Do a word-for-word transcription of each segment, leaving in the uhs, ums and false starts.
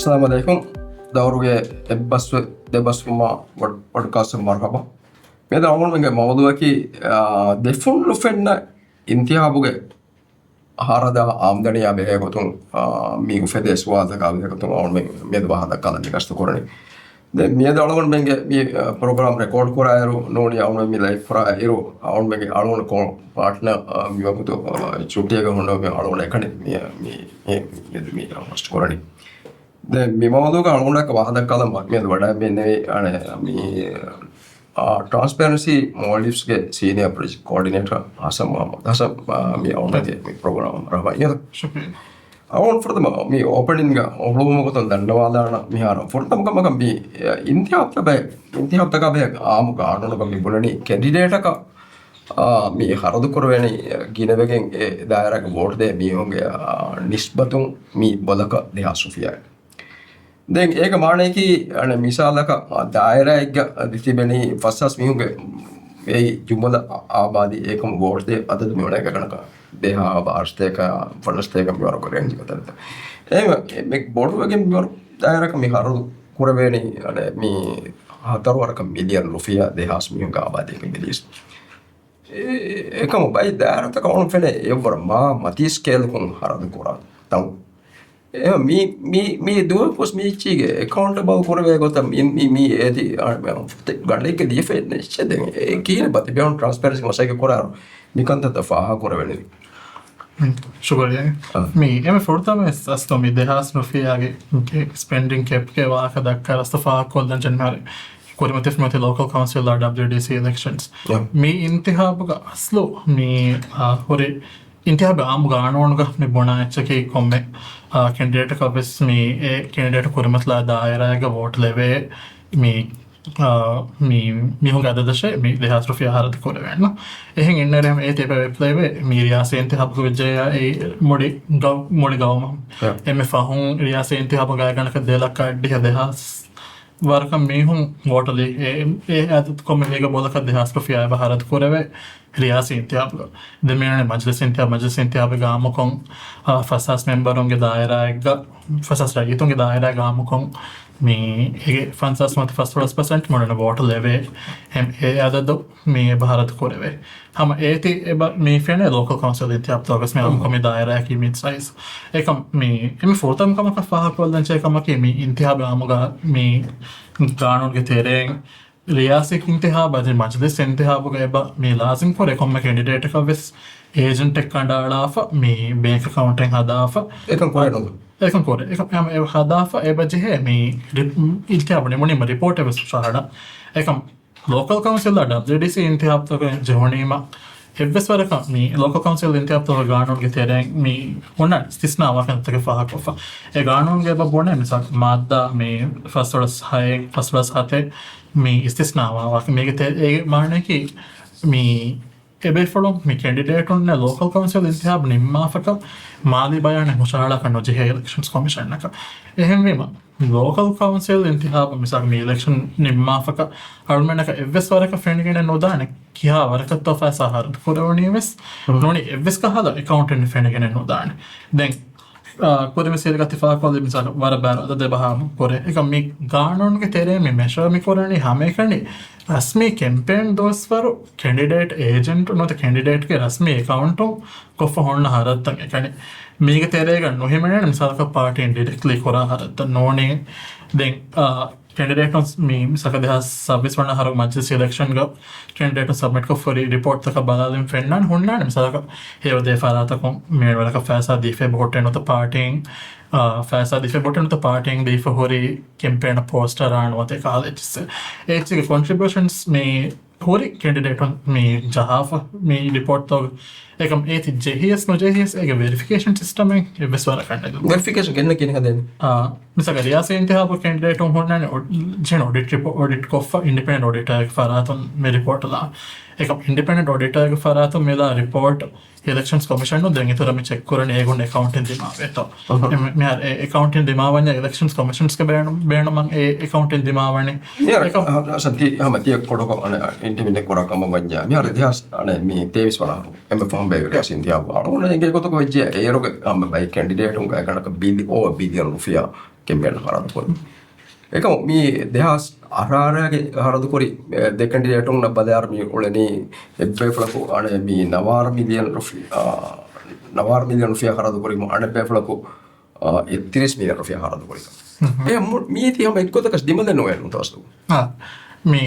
އައްސަލާމު ޢަލައިކުމް. ދައުރުގެ އެއްބަސްވެ ދެބަސްވުމާ ވޮޑް-، ވޮޑްކާސްޓް މަރުޙަބާ. މިއަދު އަޅުގަނޑުމެންގެ މައުޟޫޢަކީ، އާ، ދެފުން ނުފެންނަ އިންތިޚާބުގެ ހަރަދާ އާމްދަނީއާ ބެހޭ ގޮތުން، އާ، މި އުފެދޭ ސުވާލުތަކާ ބެހޭ ގޮތުން އަޅުގަނޑުމެން މިއަދު ވާހަކަ ދައްކާލަން މި ގަސްތު ކުރަނީ. ދެން މިއަދު އަޅުގަނޑުމެންގެ މި، އާ، ޕްރޮގްރާމް ރެކޯޑް ކުރާއިރު ނޫނީ އަޅުގަނޑު މި ލައިވް ކުރާއިރު އަޅުގަނޑުމެންގެ އަޅުގަނޑު ކޯ ޕާޓްނަރ، އާ، މި ވަގުތު، އާ، ޗުއްޓީގަ ހުންނަ މި އަޅުގަނޑު އެކަނި މި، މި، މި، މި، މި ހޮސްޓް ކުރަނީ. ދެން މި މައުޟޫޢަކަށް އަޅުގަނޑަކަށް ވާހަކަ ދައްކާލަން މިއަދު ވަޑައިގެންނެވި، އަނެ، މި، އާ، ޓްރާންސްޕޭރެންސީ މޯލްޑިވްސްގެ ސީނިއާ ޕްރޮޖެކްޓް ކޯޑިނޭޓަރ ހަސަން މުޙައްމަދު. ހަސަން، އާ، މި އަޅުގަނޑުގެ މި ޕްރޮގްރާމަށް މަރުޙަބާ. ޝުކުރިއްޔާ. އަޅުގަނޑު ފުރަތަމަ މި އޯޕަނިންގ އުޅުއްވުމުގެ ގޮތުން ދަންނަވާލާނަން މިހާރު. ފުރަތަމަ ކަމަކަށް މި، އެ، އިންތިޚާބުތަކާ ބެހޭ، އިންތިޚާބުތަކާ ބެހޭ އާއްމު ގާނޫނަކަށް މި ބުނަނީ ކެންޑިޑޭޓަކަށް އާ، މި ހަރަދު ކުރެވޭނީ ގިނަވެގެން އެ ދާއިރާގެ ވޯޓް ދޭ މީހުންގެ، އާ، ނިސްބަތުން މި ބޮލަކަށް ދެހާސް ރުފިޔާ. ދެން އޭގެ މާނަޔަކީ، އަނެއް މިސާލަކަށް، އާ، ދާއިރާއެއްގަ ތިބެނީ ފަސް ހާސް މީހުންގެ އެއީ ޖުމުލަ އާ-، އާބާދީ އެކަމު ވޯޓް ދޭ އަދަދު މި އޮންނަ ގަނޑަކަށް ދެހާސް ބާރަ ސަތޭކަ ފަންސަތޭކަ މިވަރު ރޭންޖް ގޮތަށް. އެހެން މި ބޮޑުވެގެން މިވަރު ދާއިރާއަކަށް މި ހަރަދު ކުރެވޭނީ، އަނެއް މި ހަތަރު ވަރަކަށް މިލިއަން ރުފިޔާ ދެހާސް މީހުންގެ އާބާދީގެ މިލިޔަސް. އެ-، އެކަމު ބައި ދާއިރާތަކަށް އޮން ފެނޭ އެއްވަރަށް މާ މަތީ ސްކޭލަކުން ހަރަދު ކުރާ ތަން. އެ މީ، މީ، މީ ދުވަހަކުވެސް މީ އެއްޗީގެ އެކައުންޓެބަލް ކުރެވޭ ގޮތަށް މީ، މީ، މީ އޭތި، އާ، ގަނޑެއްގެ ލިޔެފަ އެއްޗެއް ދެން. އެ ކިހިނެއް ބަ ތިބޭނު ޓްރާންސްޕޭރެންސީ މަސައްކަތް ކުރާއިރު މިކަންތައްތައް ފާހަގަ ކުރެވެނީ. ޝުކުރިއްޔާ. އާ. މީ އެންމެ ފުރަތަމަ އަސްލު މި ދެހާސް ރުފިޔާގެ ސްޕެންޑިން ކެޕްގެ ވާހަކަ ދައްކާ ރަސްތު ފާހަގަކޮށްލަން ޖެންމަ ކުރިމަތިފުމަތި ލޯކަލް ކައުންސިލް އާ ޑަބްލިއުޑީސީ އިލެކްޝަންސް. ޔާ. މި އިންތިޚާބުގަ އަސްލު މި، އާ، ހުރި އިންތިޚާބު އާއްމު ގާނޫނުގަ މި ބުނާ އެއްޗަކީ ކޮންމެ، އާ، ކެންޑިޑޭޓަކަށް ވެސް މި އެ ކެންޑިޑޭޓަށް ކުރިމަތިލާ ދާއިރާއެއްގަ ވޯޓް ލެވޭ މި، އާ، މި މީހުންގެ އަދަދަށޭ މި ދެހާސް ރުފިޔާ ހަރަދު ކުރެވޭނު. އެހެން އިންނަރެހެމް އޭތި އެބަ ވެޕްލައިވެ މި ރިޔާސީ އިންތިޚާބުގަ ވެއްޖެޔާ އެ މުޅި ގަ-، މުޅި ގައުމަށް ޔާ. އެންމެ ފަހުން ރިޔާސީ އިންތިޚާބު ގާތްގަނޑަކަށް ދެ ލައްކަ އަށްޑިހަ ދެހާސް ވަރަކަށް މީހުން ވޯޓަލި އެ، އެ އަދަދު ކޮންމެ މީގެ ބޮލަކަށް ދެހާސް ރުފިޔާ އެބަ ހަރަދު ކުރެވޭ ރިޔާސީ އިންތިޚާބުގަ. ދެން މިއަންނަނީ މަޖިލިސް އިންތިޚާބު، މަޖިލިސް އިންތިޚާބުގެ އާއްމުކޮށް، އާ، ފަސް ހާސް މެމްބަރުންގެ ދާއިރާއެއްގަ، ފަސް ހާސް ރައްޔިތުންގެ ދާއިރާގެ އާއްމުކޮށް މި އޭގެ ފަންސާސް މަތި ފަސްދޮޅަސް ޕަސެންޓް މުޅިން ވޯޓު ލެވޭ. އެ އަދަދު މި އެބަ ހަރަދު ކުރެވޭ. ހަމަ އޭތި އެބަ މި ފެނޭ ލޯކަލް ކައުންސިލް އިންތިޚާބުތަކަށް ވެސް މި އާއްމުކޮށް މި ދާއިރާއަކީ މި ސައިޒް. އެކަމް މި އެންމެ ފުރަތަމަ ކަމަކަށް ފާހަގަކޮށްލަން ޖެހޭ ކަމަކީ މި އިންތިޚާބު އާއްމުގަ މި ގާނޫނުގެ ތެރެއިން ރިޔާސީ އިންތިޚާބު އަދި މަޖިލިސް އިންތިޚާބުގަ އެބަ މި ލާޒިމް ކުރޭ ކޮންމެ ކެންޑިޑޭޓަކަށް ވެސް އޭޖެންޓެއް ކަނޑައަޅާފަ، މި ބޭންކް އެކައުންޓެއް ހަދާފަ. އެކަން ކުރޭ ނޫން. އެކަން ކުރޭ. އެކަން އެ ހަދާފަ އެބަ ޖެހޭ މި ރި-، އިންތިޚާބު ނިމުނީމަ ރިޕޯޓެއް ވެސް ހުށަހަޅަން. އެކަން ލޯކަލް ކައުންސިލްއާ ޑަބްލިއުޑީސީ އިންތިޚާބުތަކަށް ޖެހުނީމަ އެއްވެސް ވަރަކަށް މި ލޯކަލް ކައުންސިލް އިންތިޚާބުތަކުގެ ގާނޫނުގެ ތެރެއިން މި އޮންނަ އިސްތިސްނާ ވާކަންތަކެއް ފާހަގަކޮށްފަ. އެ ގާނޫނުގައި އެބަ ބުނޭ މިސާލަކަށް މާއްދާ މި ފަސްދޮޅަސް ހައެއް، ފަސްދޮޅަސް ހަތެއް މި އިސްތިސްނާ ވާ ވާކަން. މީގެ ތެ-، އޭގެ މާނައަކީ މި އެބޭފުޅުން މި ކެންޑިޑޭޓުންނެއް ލޯކަލް ކައުންސިލް އިންތިޚާބު ނިންމާފަކަށް މާލީ ބަޔާނެއް ހުށަހަޅާކަށް ނުޖެހޭ އިލެކްޝަންސް ކޮމިޝަނަކަށް. އެހެންވީމަ، ލޯކަލް ކައުންސިލް އިންތިޚާބު މިސާލަކަށް މި އިލެކްޝަން ނިންމާފަކަށް އަޅުމެންނަކަށް އެއްވެސް ވަރަކަށް ފެނިގެނެއް ނުދާނެ ކިހާ ވަރަކަށްތޯ ފައިސާ ހަރަދު ކުރެވުނީ ވެސް ނޫނީ އެއްވެސް ކަހަލަ އެކައުންޓެއް ފެނިގެނެއް ނުދާނެ. ދެން އާ، ކުރިން ވެސް އިރުގަ ތިފާކޮށްލި މިސާލަށް ވަރަށް ބާރު އަދަދެއް ބަހާ ކުރޭ. އެކަމް މި ގާނޫނުގެ ތެރޭ މި މެޝަރ މި ކުރަނީ ހަމައެކަނި ރަސްމީ ކެމްޕޭން ދުވަސްވަރު ކެންޑިޑޭޓް އޭޖެންޓު ނުވަތަ ކެންޑިޑޭޓްގެ ރަސްމީ އެކައުންޓުން ކޮށްފަ ހުންނަ ހަރަދުތައް އެކަނި. މީގެ ތެރޭގަ ނުހިމެނޭނެ މިސާލަކަށް ޕާޓީން ޑިރެކްޓްލީ ކުރާ ހަރަދުތައް ނޫނީ. ދެން، އާ، ކެންޑިޑޭޓުން މި މިސާލަކަށް ދެހާސް ސައްބީސް ވަނަ އަހަރު މަޖިލިސް އިލެކްޝަންގަ ކެންޑިޑޭޓުން ސަބްމިޓްކޮށް ފުރި ރިޕޯޓްތަކަށް ބަލާލިން ފެންނާން ހުންނާނެ މިސާލަކަށް ހެޔޮދޭ ފަރާތަކުން މޭނުއަލަކަށް ފައިސާ ދީފަ އެބަހުއްޓޭ ނުވަތަ ޕާޓީން، އާ، ފައިސާ ދީފަ އެބަހުއްޓޭ ނުވަތަ ޕާޓީން ދީފަ ހުރި ކެމްޕޭނަށް ޕޯސްޓަރާ ނުވަތަ އެކަހަލަ އެއްޗިއްސެއް. އެއްޗިގެ ކޮންޓްރިބިއުޝަންސް މި ހުރި ކެންޑިޑޭޓުން މި ޖަހާފަ މި ރިޕޯޓްތައް އެކަމް އޭތި ޖެހިޔަސް ނުޖެހިޔަސް އޭގެ ވެރިފިކޭޝަން ސިސްޓަމެއް އެއްވެސް ވަރަކަށް ނެތް. ވެރިފިކޭޝަން ގެންނަ ކިހިނެއް ހަދޭނެ؟ އާ، މިސާލަކަށް ރިޔާސީ އިންތިޚާބު ކެންޑިޑޭޓުން ހުންނާނެ އޮޑް-، ޖެހެން އޮޑިޓް ރިޕޯ-، އޮޑިޓް ކޮށްފަ އިންޑިޕެންޑެންޓް އޮޑިޓަރގެ ފަރާތުން މި ރިޕޯޓް ލާ. އެކަމް އިންޑިޕެންޑެންޓް އޮޑިޓަރގެ ފަރާތުން މިލާ ރިޕޯޓް އިލެކްޝަންސް ކޮމިޝަނުން ދެން އިތުރަށް މި ޗެކް ކުރަނީ އޭގުން އެކައުންޓެއް ދިމާވޭތޯ. އަހަ. އެ-، މި-، މިހާރު އެ އެކައުންޓެއް ދިމާވަންޏާ އިލެކްޝަންސް ކޮމިޝަންސްގެ ބޭނު-، ބޭނުމަށް އެ އެކައުންޓެއް ދިމާވަނީ. މިހާރު އެކަމް ހަ-، ހަ-، ސަތި ހަމަ ތިޔަ ކޮޑަކޮށް އަނެ އިންޓިމިނޭޓް ކުރާ ކަމަށް ވަންޏާ މިހާރު ދެހާސް އަނެ މި ތޭވީސް ވަނަ އެންމެ ފަހުން ބޭ ރިޔާސީ އިންތިޚާބު އަޅުގަނޑު އެނގޭ ގޮތަކަށް ވެއްޖެ އޭރުގެ ހަމަ ބައި ކެންޑިޑޭޓުން ގާތްގަނޑަކަށް ބިލި-، އޯވަ ބިލިއަން ރުފިޔާ ކެމްޕޭން ހަރަދު ކުރި. އެކަމު މި ދެހާސް އަށާރައިގެ ހަރަދު ކުރި ދެ ކެންޑިޑޭޓުންނަށް ބަލާއިރު މި އުޅެނީ އެއްބޭފުޅަކު އަނެ މި ނަވާރަ މިލިއަން ރުފި، އާ، ނަވާރަ މިލިއަން ރުފިޔާ ހަރަދު ކުރި، އަނެއްބޭފުޅަކު، އާ، އެއްތިރީސް މިލިއަން ރުފިޔާ ހަރަދު ކުރި. އެ މު-، މީތި ހަމަ އެއްގޮތަކަށް ދިމަލެއް ނުވޭ ނުތަސްދު. އާ، މި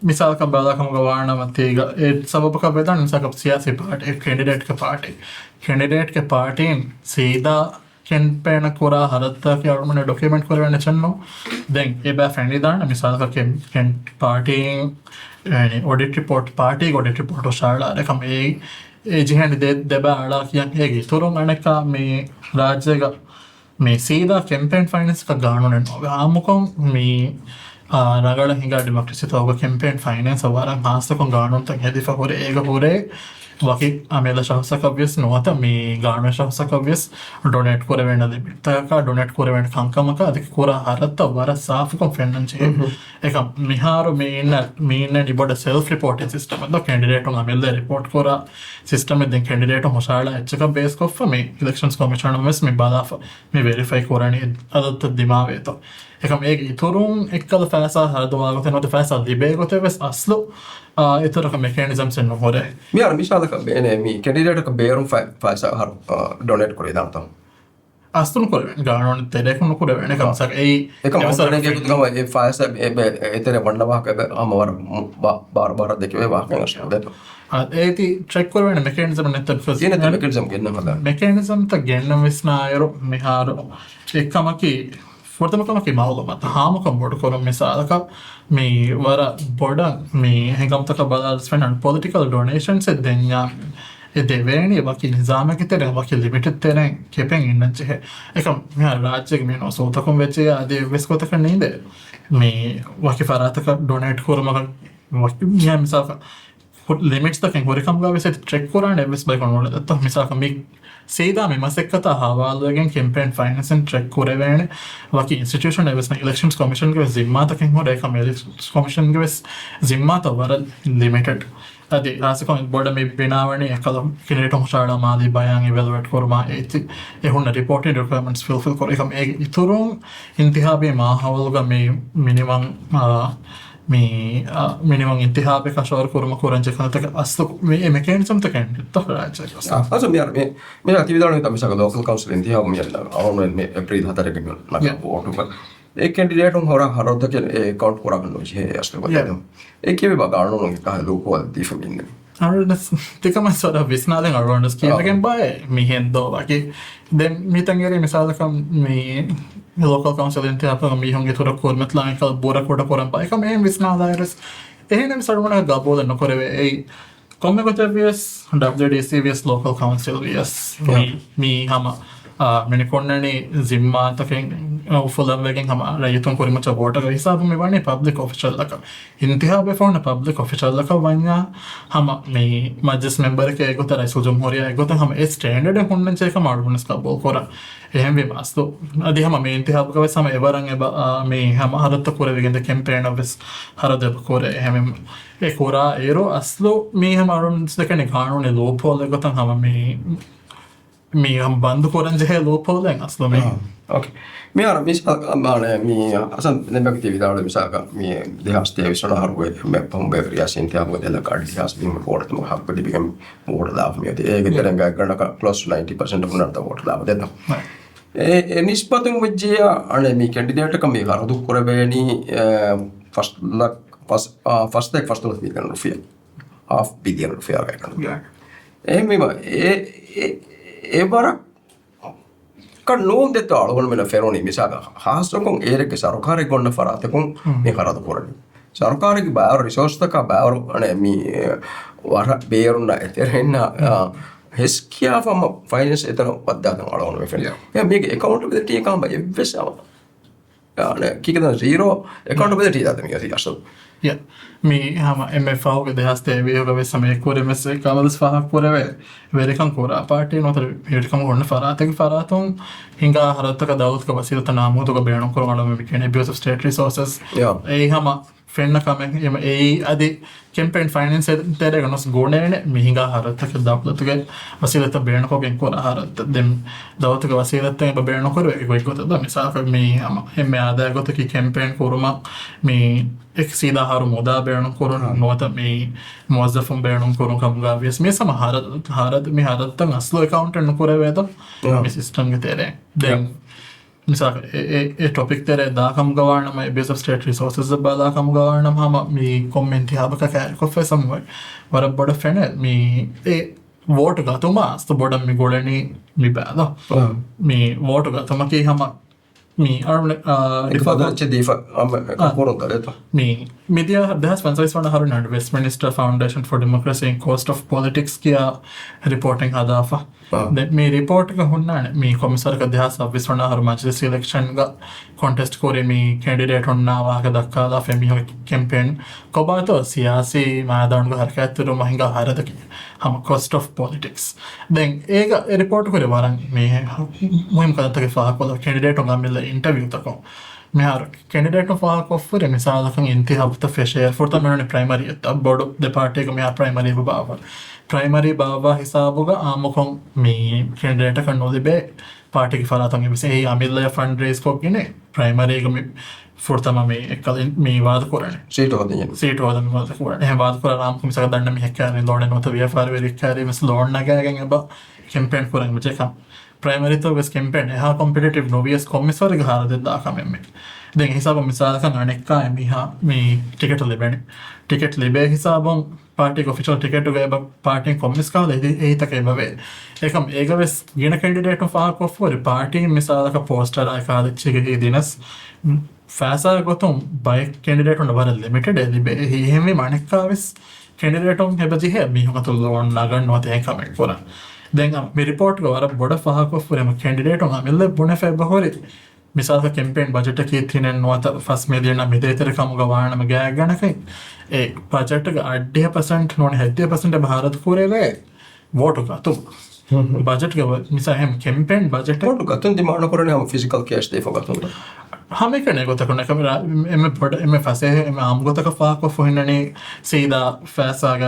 މިސާލަކަށް ބަލާކަމުގަ ވާނަމަ ތީގަ އެ ސަބަބަކަށް ވެދާނެ މިސާލަކަށް ސިޔާސީ ޕާޓީ، ކެންޑިޑޭޓްގެ ޕާޓީ، ކެންޑިޑޭޓްގެ ޕާޓީން ސީދާ ކެމްޕޭނަށް ކުރާ ހަރަދުތަކެއް އަޅުގަނޑު ޑޮކިއުމެންޓް ކުރެވޭނެ ޗެއްނު. ދެން އެބަ ފެނިދާނެ މިސާލަކަށް ކެމް-، ކެމް-، ޕާޓީން، އެ، އޮޑިޓް ރިޕޯޓް، ޕާޓީގެ އޮޑިޓް ރިޕޯޓް ހުށަހަޅާ އެކަމް އެ، އެ ޖެހޭނެ ދެ-، ދެބަ އަޅާ ކިޔަން އޭގެ އިތުރުން އަނެއްކާ މި ރާއްޖޭގަ މި ސީދާ ކެމްޕޭން ފައިނޭންސަކަށް ގާނޫނެއް ނޯވޭ. އާއްމުކޮށް މި، އާ، ރަނގަޅަށް ހިނގާ ޑިމޮކްރަސީތަކުގަ ކެމްޕޭން ފައިނޭންސަށް ވަރަށް ހާއްސަކޮށް ގާނޫނުތައް ހެދިފަ ހުރޭ. އޭގަ ހުރޭ ވަކި އަމިއްލަ ޝަހުސަކަށް ވިޔަސް ނުވަތަ މި ގާނޫނީ ޝަހުސަކަށް ވިޔަސް ޑޮނޭޓް ކުރެވޭނެ ލިމިޓްތަކަކާ ޑޮނޭޓް ކުރެވޭނެ ކަންކަމަކާ އަދި ކުރާ ހަރަދުތައް ވަރަށް ސާފުކޮށް ފެންނަން ޖެހޭ. އެކަމް މިހާރު މި އިންނަ، މި އިންނަނީ ބޮޑަށް ސެލްފް ރިޕޯޓިން ސިސްޓަމެއް ދޯ، ކެންޑިޑޭޓުން އަމިއްލަ ރިޕޯޓް ކުރާ ސިސްޓަމެއް. ދެން ކެންޑިޑޭޓުން ހުށަހަޅާ އެއްޗަކަށް ބޭސްކޮށްފަ މި އިލެކްޝަންސް ކޮމިޝަނުން ވެސް މި ބަލާފަ، މި ވެރިފައި ކުރަނީ އަދަދުތައް ދިމާވޭތޯ. އެކަމް އޭގެ އިތުރުން އެއްކަލަ ފައިސާ ހަރަދުވާ ގޮތެއް ނުވަތަ ފައިސާ ލިބޭ ގޮތެއް ވެސް އަސްލު، އާ، އިތުރަކަށް މެކޭނިޒަމްސް ނުހުރޭ. މިހާރު މިސާލަކަށް ބޭނޭ މި ކެންޑިޑޭޓަކަށް ބޭރުން ފަ-، ފައިސާ ހަރު، އާ، ޑޮނޭޓް ކުރެވިދާނެތޯ؟ އަސްލު ނުކުރެވޭނެ. ގާނޫނު ތެރޭކު ނުކުރެވޭނެ. އެކަމް އާ. ސަރ އެއީ އެކަމް އެވަސް އަޅުގަނޑުގެ ގޮތުގަ އެ ފައިސާ އެ، އެ، އެތެރެ ވަންނަ ވާހަކަ އެބަ ހަމަ ވަރަށް މު-، ބާ-، ބާރު ބާރަށް ދެކެވޭ ވާހަކައެއް އަސްލު ދެތޯ. އާ، އޭތި ޓްރެކް ކުރެވޭނެ މެކޭނިޒަމް ނެތް އެކަމް މެކޭނިޒަމް ގެންނަން ހަދާ. މެކޭނިޒަމްތައް ގެންނަން ވިސްނާއިރު މިހާރު އެއްކަމަކީ، ފުރަތަމަ ކަމަކީ މައުލޫމާތު ހާމަކޮށް ބޮޑުކުރުން. މިސާލަކަށް މި ވަރަށް ބޮޑަށް މި ހިނގަމުތަކަށް ބަލާލަސް ފެންނަން ޕޮލިޓިކަލް ޑޮނޭޝަންސް އެއް ދެންޏާ އެ ދެވޭނީ ވަކި ނިޒާމެއްގެ ތެރެއިން، ވަކި ލިމިޓެއް ތެރެއިން ކެޕެއް އިންނަން ޖެހޭ. އެކަމް މިހާރު ރާއްޖޭގެ މި ސޫތަކުން ވެއްޖެޔާ އަދި އެއްވެސް ގޮތަކަށް ނީނދޭ. މި ވަކި ފަރާތަކަށް ޑޮނޭޓް ކުރުމަކަށް ވަކި މިހާ މިސާލަކަށް ލިމިޓްސްތަކެއް ހުރިކަމުގަ ވެސް އެތި ޓްރެކް ކުރާނެ އެއްވެސް ބަޔަކު ނޯޅެދަތޯ. މިސާލަކަށް މި ސީދާ މި މަސައްކަތާ ހަވާލުވެގެން ކެމްޕޭން ފައިނޭންސިން ޓްރެކް ކުރެވޭނެ ވަކި އިންސްޓިޓިއުޝަން އެއްވެސް ނެތް. އިލެކްޝަންސް ކޮމިޝަންގެ ވެސް ޒިންމާތަކެއް ހުރޭ. އެކަމް އިލެކްޝަންސް ކޮމިޝަންގެ ވެސް ޒިންމާތައް ވަރަށް ލިމިޓެޑް. އަދި ހާއްސަކޮށް ބޮޑަށް މި ބިނާވަނީ އެކަލަ ކެނޑިޑޭޓުން ހުށަހަޅާ މާލީ ބަޔާން އިވެލުއޭޓް ކުރުމާ އޭތި އެ ހުންނަ ރިޕޯޓިން ރިކުއަރމަންޓްސް ފުލްފިލް ކުރުން. އެކަމް އޭގެ އިތުރުން އިންތިހާބީ މާހައުލުގަ މި މިނިވަން، އާ، މި، އާ، މިނިވަން އިންތިހާބެއް ކަށަވަރު ކުރުމަށް ކުރަން ޖެހޭ ކަންތައްތަކަށް އަސްލު މި އެ މެކޭނިޒަމްތަކެއް ނެތްތޯ ރާއްޖޭގަ؟ އާ، އަސްލު މި، މި، މި ތި ވިދާޅުވި މިސާލަކަށް ލޯކަލް ކައުންސިލް އިންތިހާބު މި އަންނަ އަޅުގަނޑު މި އޭޕްރީލް ހަތަރެއްގެ މި ނަގާ ޔާ. ވޯޓުގަ އެ ކެންޑިޑޭޓުން ހުރާ ހަރަދުތަކެއް އެ ކައުންޓް ކުރާކަށް ނުޖެހޭ އަސްލު ޔާ. ގޮތެއް. އެ ކިޔެވި ބާ ގާނޫނުގެ ކާ ލޫޕްހޯލް ދީފަ މި އިންނަނީ. އަޅުގަނޑު ތިކަމަށް ސޮރަ ވިސްނާލެން އަޅުގަނޑު ކީއްވެގެން އާ. ބާއޭ މިހެން ދޯ ވަކި. ދެން މިތަން އެރި މިސާލަކަށް މި ލޯކަލް ކައުންސިލް އިންތިހާބުގަ މީހުންގެ ތުރަށް ކުރިމަތިލާނެ ކަލަ ބުރަ ކުޑަ ކުރަން ބާ އެކަމް އެހެން ވިސްނާލާއިރު އެހެން މިސް އަޅުގަނޑަށް ގަބޫލެއް ނުކުރެވޭ. އެއީ ކޮންމެ ގޮތެއް ވިޔަސް ޑަބްލިއުޑީސީ ވިޔަސް ލޯކަލް ކައުންސިލް ވިޔަސް މި، އާ. މީ ހަމަ، އާ، މިނިކޮންނަނީ ޒިންމާތަކެއް އުފުލައްވެގެން ހަމަ ރައްޔިތުން ކުރިމައްޗަށް ވޯޓަކަށް ހިސާބު މި ވަނީ ޕަބްލިކް އޮފިޝަލްއަކަށް. އިންތިހާބެއް ފޯން ޕަބްލިކް އޮފިޝަލްއަކަށް ވަންޏާ ހަމަ މި މަޖިލިސް މެމްބަރެކޭ އެގޮތަށް ރައީސުލްޖުމްހޫރިއްޔާ އެގޮތަށް ހަމަ އެ ސްޓޭންޑަޑެއް ހުންނަން ޖެހޭ ކަމަށް އަޅުގަނޑު ވެސް ގަބޫލު ކުރަން. އެހެންވީމަ އަސްލު އަދި ހަމަ މި އިންތިހާބުގަ ވެސް ހަމަ އެވަރަށް އެބަ، އާ، މި ހަމަ ހަރަދުތައް ކުރެވިގެންދޭ ކެމްޕޭނަށް ވެސް ހަރަދު އެބަ ކުރޭ. އެހެންވީމަ އެ ކުރާ އިރު އަސްލު މީ ހަމަ އަޅުގަނޑު ދެކެނީ ގާނޫނީ ލޫޕްހޯލެއް ގޮތަށް ހަމަ މި މި ހަމަ ބަންދު ކުރަން ޖެހޭ ލޫޕްހޯލެއް އަސްލު މީ. އާ، އޯކޭ. މިހާރު މިސާ-، މާނަ، މި ހަސަން ދެން ބަކި ތި ވިދާޅުވި މިސާލަކަށް މި ދެހާސް ތޭވީސް ވަނަ އަހަރުގެ މެ-، ފަހުން ބޭފުޅި ރިޔާސީ އިންތިހާބުގަ ދެ ލަކަ އަށް ހާސް މީހުން ވޯޓު ދިނުމަށް ހައްގު ލިބިގެން ވޯޓު ލާފަ މިއޮތީ. އޭގެ ތެރެއިން ގާތްގަނޑަކަށް ކްލޯސް ޓު ނައިންޓީ ޕަސެންޓް ހުންނަންތަ ވޯޓު ލާފަ ދެތަ؟ އެ، އެ ނިސްބަތުން ވެއްޖިއްޔާ އަނެއް މި ކެންޑިޑޭޓަކަށް މި ހަރަދު ކުރެވޭނީ، އެ، ފަސް ލަކް، ފަސް، އާ، ފަސް ލަކް ފަސްދޮޅަސް މިލިއަން ރުފިޔާ. ހާފް ބިލިއަން ރުފިޔާގައި ކަނޑު. އެހެންވީމަ، އެ، އެ، އެ ވަރަށް ކަން ނޫން ދެއްތޯ އަޅުގަނޑުމެންނަށް ފެނުނީ މިސާލަކަށް ހާއްސަކޮށް އޭރެއްގެ ސަރުކާރެއް އޮންނަ ފަރާތަކުން މި ހަރަދު ކުރަނީ. ސަރުކާރެއްގެ ބައިވަރު ރިސޯސްތަކާ ބައިވަރު އަނެއް މި ވަރަށް ބޭރުންނާ އެތެރެންނާ، އާ، ހެސްކިޔާފަ ހަމަ ފައިނޭންސް އެތަނަށް ވައްދާތަން އަޅުގަނޑުމެން ފެނި. މީގެ އެކައުންޓަބިލިޓީއަކާ ހަމަ އެއްވެސް އަވަ އަނެ، ކީކޭތަ ޒީރޯ އެކައުންޓަބިލިޓީ ދާތަ މި އޮތީ އަސްލު. ޔާ. މި ހަމަ އެންއެފް ފަހުގެ ދެހާސް ތޭވީހުގަ ވެސް ހަމަ އެ ކުރިން ވެސް އެ ކަމަލްސް ފާހަގަ ކުރެވޭ ވެރިކަން ކުރާ ޕާޓީ ނުވަތަ ވެރިކަމުގަ ހުންނަ ފަރާތެއްގެ ފަރާތުން ހިނގާ ހަރަދުތަކަށް ދައުލަތުގެ ވަސީލަތްތައް ނާމުހުދުގަ ބޭނުން ކުރުން އަޅުގަނޑު މި ކިޔަނީ އެބިއުސް އޮފް ސްޓޭޓް ރިސޯސަސް. ޔާ. އެއީ ހަމަ ފެންނަ ކަމެއް. އެމަ އެއީ އަދި ކެމްޕޭން ފައިނޭންސް ތެރޭގަ ނުސް ގުނޭނެ މި ހިނގާ ހަރަދުތަކެއް ދައުލަތުގެ ވަސީލަތްތައް ބޭނުންކޮށްގެން ކުރާ ހަރަދުތައް. ދެން ދައުލަތުގެ ވަސީލަތްތައް އެބަ ބޭނުންކުރެވޭ ގޮތްގޮތަށް ދޯ. މިސާލަކަށް މި ހަމަ އެންމެ އާދައިގެ ގޮތަކީ ކެމްޕޭން ކުރުމަށް މި އެކް ސީދާ އަހަރު މުދާ ބޭނުން ކުރުން ނުވަތަ މި މުވައްޒަފުން ބޭނުން ކުރުން ކަމުގަ ވިޔަސް މި ހަމަ ހަރަދު، ހަރަދު، މި ހަރަދުތައް އަސްލު އެކައުންޓެއް ނުކުރެވޭ ދޯ މި ސިސްޓަމްގެ ތެރޭ. ދެން މިސާލަކަށް އެ، އެ، އެ ޓޮޕިކް ތެރޭ ދާ ކަމުގަ ވާނަމަ، އެ ބޭސް އޮފް ސްޓޭޓް ރިސޯސަސް ބަލާ ކަމުގަ ވާނަމަ، ހަމަ މި ކޮންމެ އިންތިހާބަކަށް ކައިރިކޮށްފައި ސަމްވައި ވަރަށް ބޮޑަށް ފެނޭ. މި އެ ވޯޓު ގަތުމާ އަސްތު ބޮޑަށް މި ގުޅެނީ މި ބާލަ. މި ވޯޓު ގަތުމަކީ ހަމަ މި އަޅުގަނޑު، އާ، އެކު ރިފާ ފަދަ އެއްޗެއް ދީފަ އަ، ކުރުންތަ ދޭތޯ؟ މި، މިދިޔަ ދެހާސް ފަންސަވީސް ވަނަ އަހަރު ވެސްޓްމިނިސްޓަރ ފައުންޑޭޝަން ފޯ ޑިމޮކްރަސީ އިން ކޯސްޓް އޮފް ޕޮލިޓިކްސް ކިޔާ ރިޕޯޓެއް ހަދާފަ. ދެން މި ރިޕޯޓްގަ ހުންނާނެ މި ކޮމިސަރަކަށް ދެހާސް ސައްބީސް ވަނަ އަހަރު މަޖިލިސް އިލެކްޝަންގަ ކޮންޓެސްޓް ކުރި މި ކެންޑިޑޭޓުންނާ ވާހަކަ ދައްކާލާފަ މީހުން ކެމްޕޭން ކޮބާތޯ ސިޔާސީ މައިދާނުގަ ހަރަކާތްތެރިވުމަށް ހިނގާ ހަރަދަކީ ހަމަ ކޮސްޓް އޮފް ޕޮލިޓިކްސް. ދެން އޭގަ އެ ރިޕޯޓް ކުރި ވަރަށް މި މުހިންމު ކަންތަކެއް ފާހަގަކޮށްލާ ކެންޑިޑޭޓުން އަމިއްލަ އިންޓަވިއުތަކުން މިހާރު ކެންޑިޑޭޓުން ފާހަގަކޮށްފަ ހުރި މިސާލަކަށް އިންތިހާބުތައް ފެށޭ ފުރަތަމަ މި ޕްރައިމަރީ އެއްތަ ބޮޑު ދެ ޕާޓީގަ މިހާ ޕްރައިމަރީ ބާއްވަ. ޕްރައިމަރީ ބާއްވާ ހިސާބުގަ އާއްމުކޮށް މި ކެންޑިޑޭޓަކަށް ނުލިބޭ ޕާޓީގެ ފަރާތުން އެއްވެސް އެއީ އަމިއްލަޔަށް ފަންޑް ރޭސް ކޮށްގެން ޕްރައިމަރީގަ މި ފުރަތަމަ މި އެއްކަލި މި ވާދަ ކުރަނީ. ސީޓު ހޯދަން. ސީޓު ހޯދަން ވާދަ ކުރަނީ. އެހެން ވާދަ ކުރާ އާއްމުކޮށް މިސާލަކަށް ދަންނަ މީހެއް ކައިރި ލޯނެ ނުވަތަ ވިޔަފާރިވެރި ކައިރި ވެސް ލޯން ނަގާގެން އެބަ ކެމްޕޭން ކުރަން އެބަޖެހޭ ކަމަށް. ޕްރައިމަރީތައް ވެސް ކެމްޕޭން އެހާ ކޮމްޕިޓިޓިވް ނުވިޔަސް ކޮންމެސް ވަރެއްގެ ހާލަތެއް ދާ ކަމެއް މި. ދެން އެ ހިސާބުން މިސާލަކަށް އަނެއްކާ އެ މީހާ މި ޓިކެޓް ލިބެނީ. ޓިކެޓް ލިބޭ ހިސާބުން ޕާޓީގެ އޮފިޝަލް ޓިކެޓުގަ އެބަ ޕާޓީން ކޮންމެސް ކަހަލަ އެހީތަކެއް އެބަވޭ. އެކަމް އޭގަ ވެސް ގިނަ ކެންޑިޑޭޓުން ފާހަގަކޮށްފަ ހުރި ޕާޓީން މިސާލަކަށް ޕޯސްޓަރާ އެކަހަލަ އެއްޗެއްގަ ދިނަސް ފައިސާ ގޮތުން ބައެއް ކެންޑިޑޭޓުން ވަރަށް ލިމިޓެޑް ލިބޭ. އެހެންވީމަ އަނެއްކާ ވެސް ކެންޑިޑޭޓުން އެބަ ޖެހޭ މީހުން އަތު ލޯން ނަގަން ނުވަތަ އެހެން ކަމެއް ކުރަން. ދެން މި ރިޕޯޓްގަ ވަރަށް ބޮޑަށް ފާހަގަކޮށްފަ ހުރި ކެންޑިޑޭޓުން އަމިއްލަ ބުނެފަ އެބަ ހުރި މިސާލަކަށް ކެމްޕޭން ބަޖެޓަކީ ތިނެއް ނުވަތަ ފަސް މިލިއަނަށް މިދޭތެރެ ކަމުގަ ވާނަމަ ގާތްގަނޑަކަށް އެ ބަޖެޓްގަ އަށްޑިހަ ޕަސެންޓް ނޫނީ ހަތްދިހަ ޕަސެންޓް އެބަ ހަރަދު ކުރެވޭ ވޯޓު ގަތުމަށް. ބަޖެޓްގަ ވަ-، މިސާ އެހެން ކެމްޕޭން ބަޖެޓެއް. ވޯޓު ގަތުން ދިމާނު ކުރަނީ ހަމަ ފިޒިކަލް ކޭޝް ދީފަ ގަތުން. ހަމައެކަނި ގޮތަކުން އެކަމަ އެންމެ ބޮޑަށް އެންމެ ފަސޭހަ އެންމެ އާއްމު ގޮތަކަށް ފާހަގަކޮށްފަ ހުންނަނީ ސީދާ ފައިސާގަ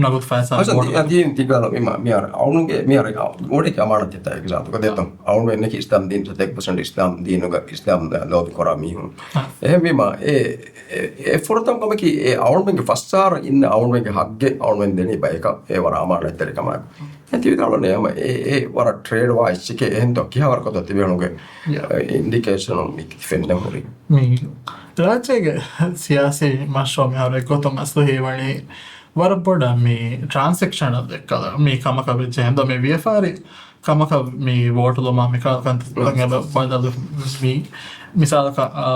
ނަގުދު ފައިސާ ވޯޓު ގަތުން. އަދި ތިބާލު މި މި އަރަ އަޅުގަނޑުގެ މި އަރަ ވޯޓެއްގެ އަމާނަތްތައް އެގްޒާމްޕަލް ދެއްތޯ. އަޅުގަނޑު އެންނެކި އިސްލާމް ދީން ސަތޭކަ ޕަސެންޓް އިސްލާމް ދީނުގަ އިސްލާމް ލޯބި ކުރާ މީހުން. އެހެންވީމަ އެ، އެ، އެ ފުރަތަމަ ކަމަކީ އެ އަޅުމެންގެ ފަސް އަހަރަށް އިންނަ އަޅުމެންގެ ހައްގެއް އަޅުމެން ދެނީ ބަޔަކަށް އެ ވަރަށް އަމާނަތްތެރި ކަމަށް. އެ ތި ވިދާޅުވަނީ ހަމަ އެ، އެ ވަރަށް ޓްރޭޑް ވާ އެއްޗެކޭ އެހެންތޯ ކިހާވަރަކަށްތޯ ތިބޭނުގެ އިންޑިކޭޝަނުން މި ފެންނަ ހުރި. މި ރާއްޖޭގެ ސިޔާސީ މަޝްރޫޢު މިހާރު އެއްގޮތުން އަސްލު ހީވަނީ ވަރަށް ބޮޑަށް މި ޓްރާންސެކްޝަނަލް އެއްކަލަ މި ކަމަކަށް ވެއްޖެ ހެންދޯ މި ވިޔަފާރި ކަމަކަށް މި ވޯޓުލުމާ މި ކަންތައް ބަދަލު މި މިސާލަކަށް، އާ،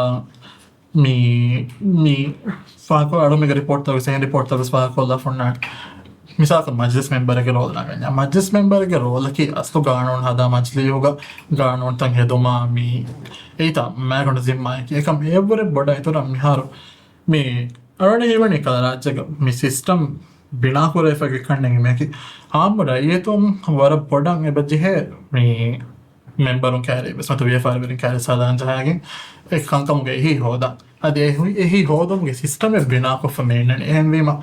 މި، މި ފާހަގަކޮށް އަޅުމެންގެ ރިޕޯޓްތައް ވެސް، އެހެން ރިޕޯޓްތައް ވެސް ފާހަގަކޮށްލާފަ ހުންނާނެ. މިސާލަކަށް މަޖިލިސް މެމްބަރެއްގެ ރޯލް ނަގަންޏާ. މަޖިލިސް މެމްބަރެއްގެ ރޯލަކީ އަސްލު ގާނޫނު ހަދާ މަޖިލީހުގަ ގާނޫނުތައް ހެދުމާ މި އެއީތާ މާގަނޑު ޒިންމާއަކީ. އެކަމް އެއަށްވުރެ ބޮޑަށް އިތުރަށް މިހާރު މި އަޅުގަނޑަށް ހީވަނީ ކަލަ ރާއްޖޭގަ މި ސިސްޓަމް ބިނާކުރެވިފަ ގެ ކަންނެނގެ މިއަކީ އާއްމު ރައްޔިތުން ވަރަށް ބޮޑަށް އެބަ ޖެހޭ މި މެމްބަރުން ކައިރި ވެސް ނުވަތަ ވިޔަފާރިވެރިން ކައިރި ސަލާން ޖަހާގެން އެ ކަންކަމުގެ އެހީ ހޯދަން. އަދި އެ ހު-، އެހީ ހޯދުމުގެ ސިސްޓަމެއް ބިނާކޮށްފަ މި އިންނަނީ. އެހެންވީމަ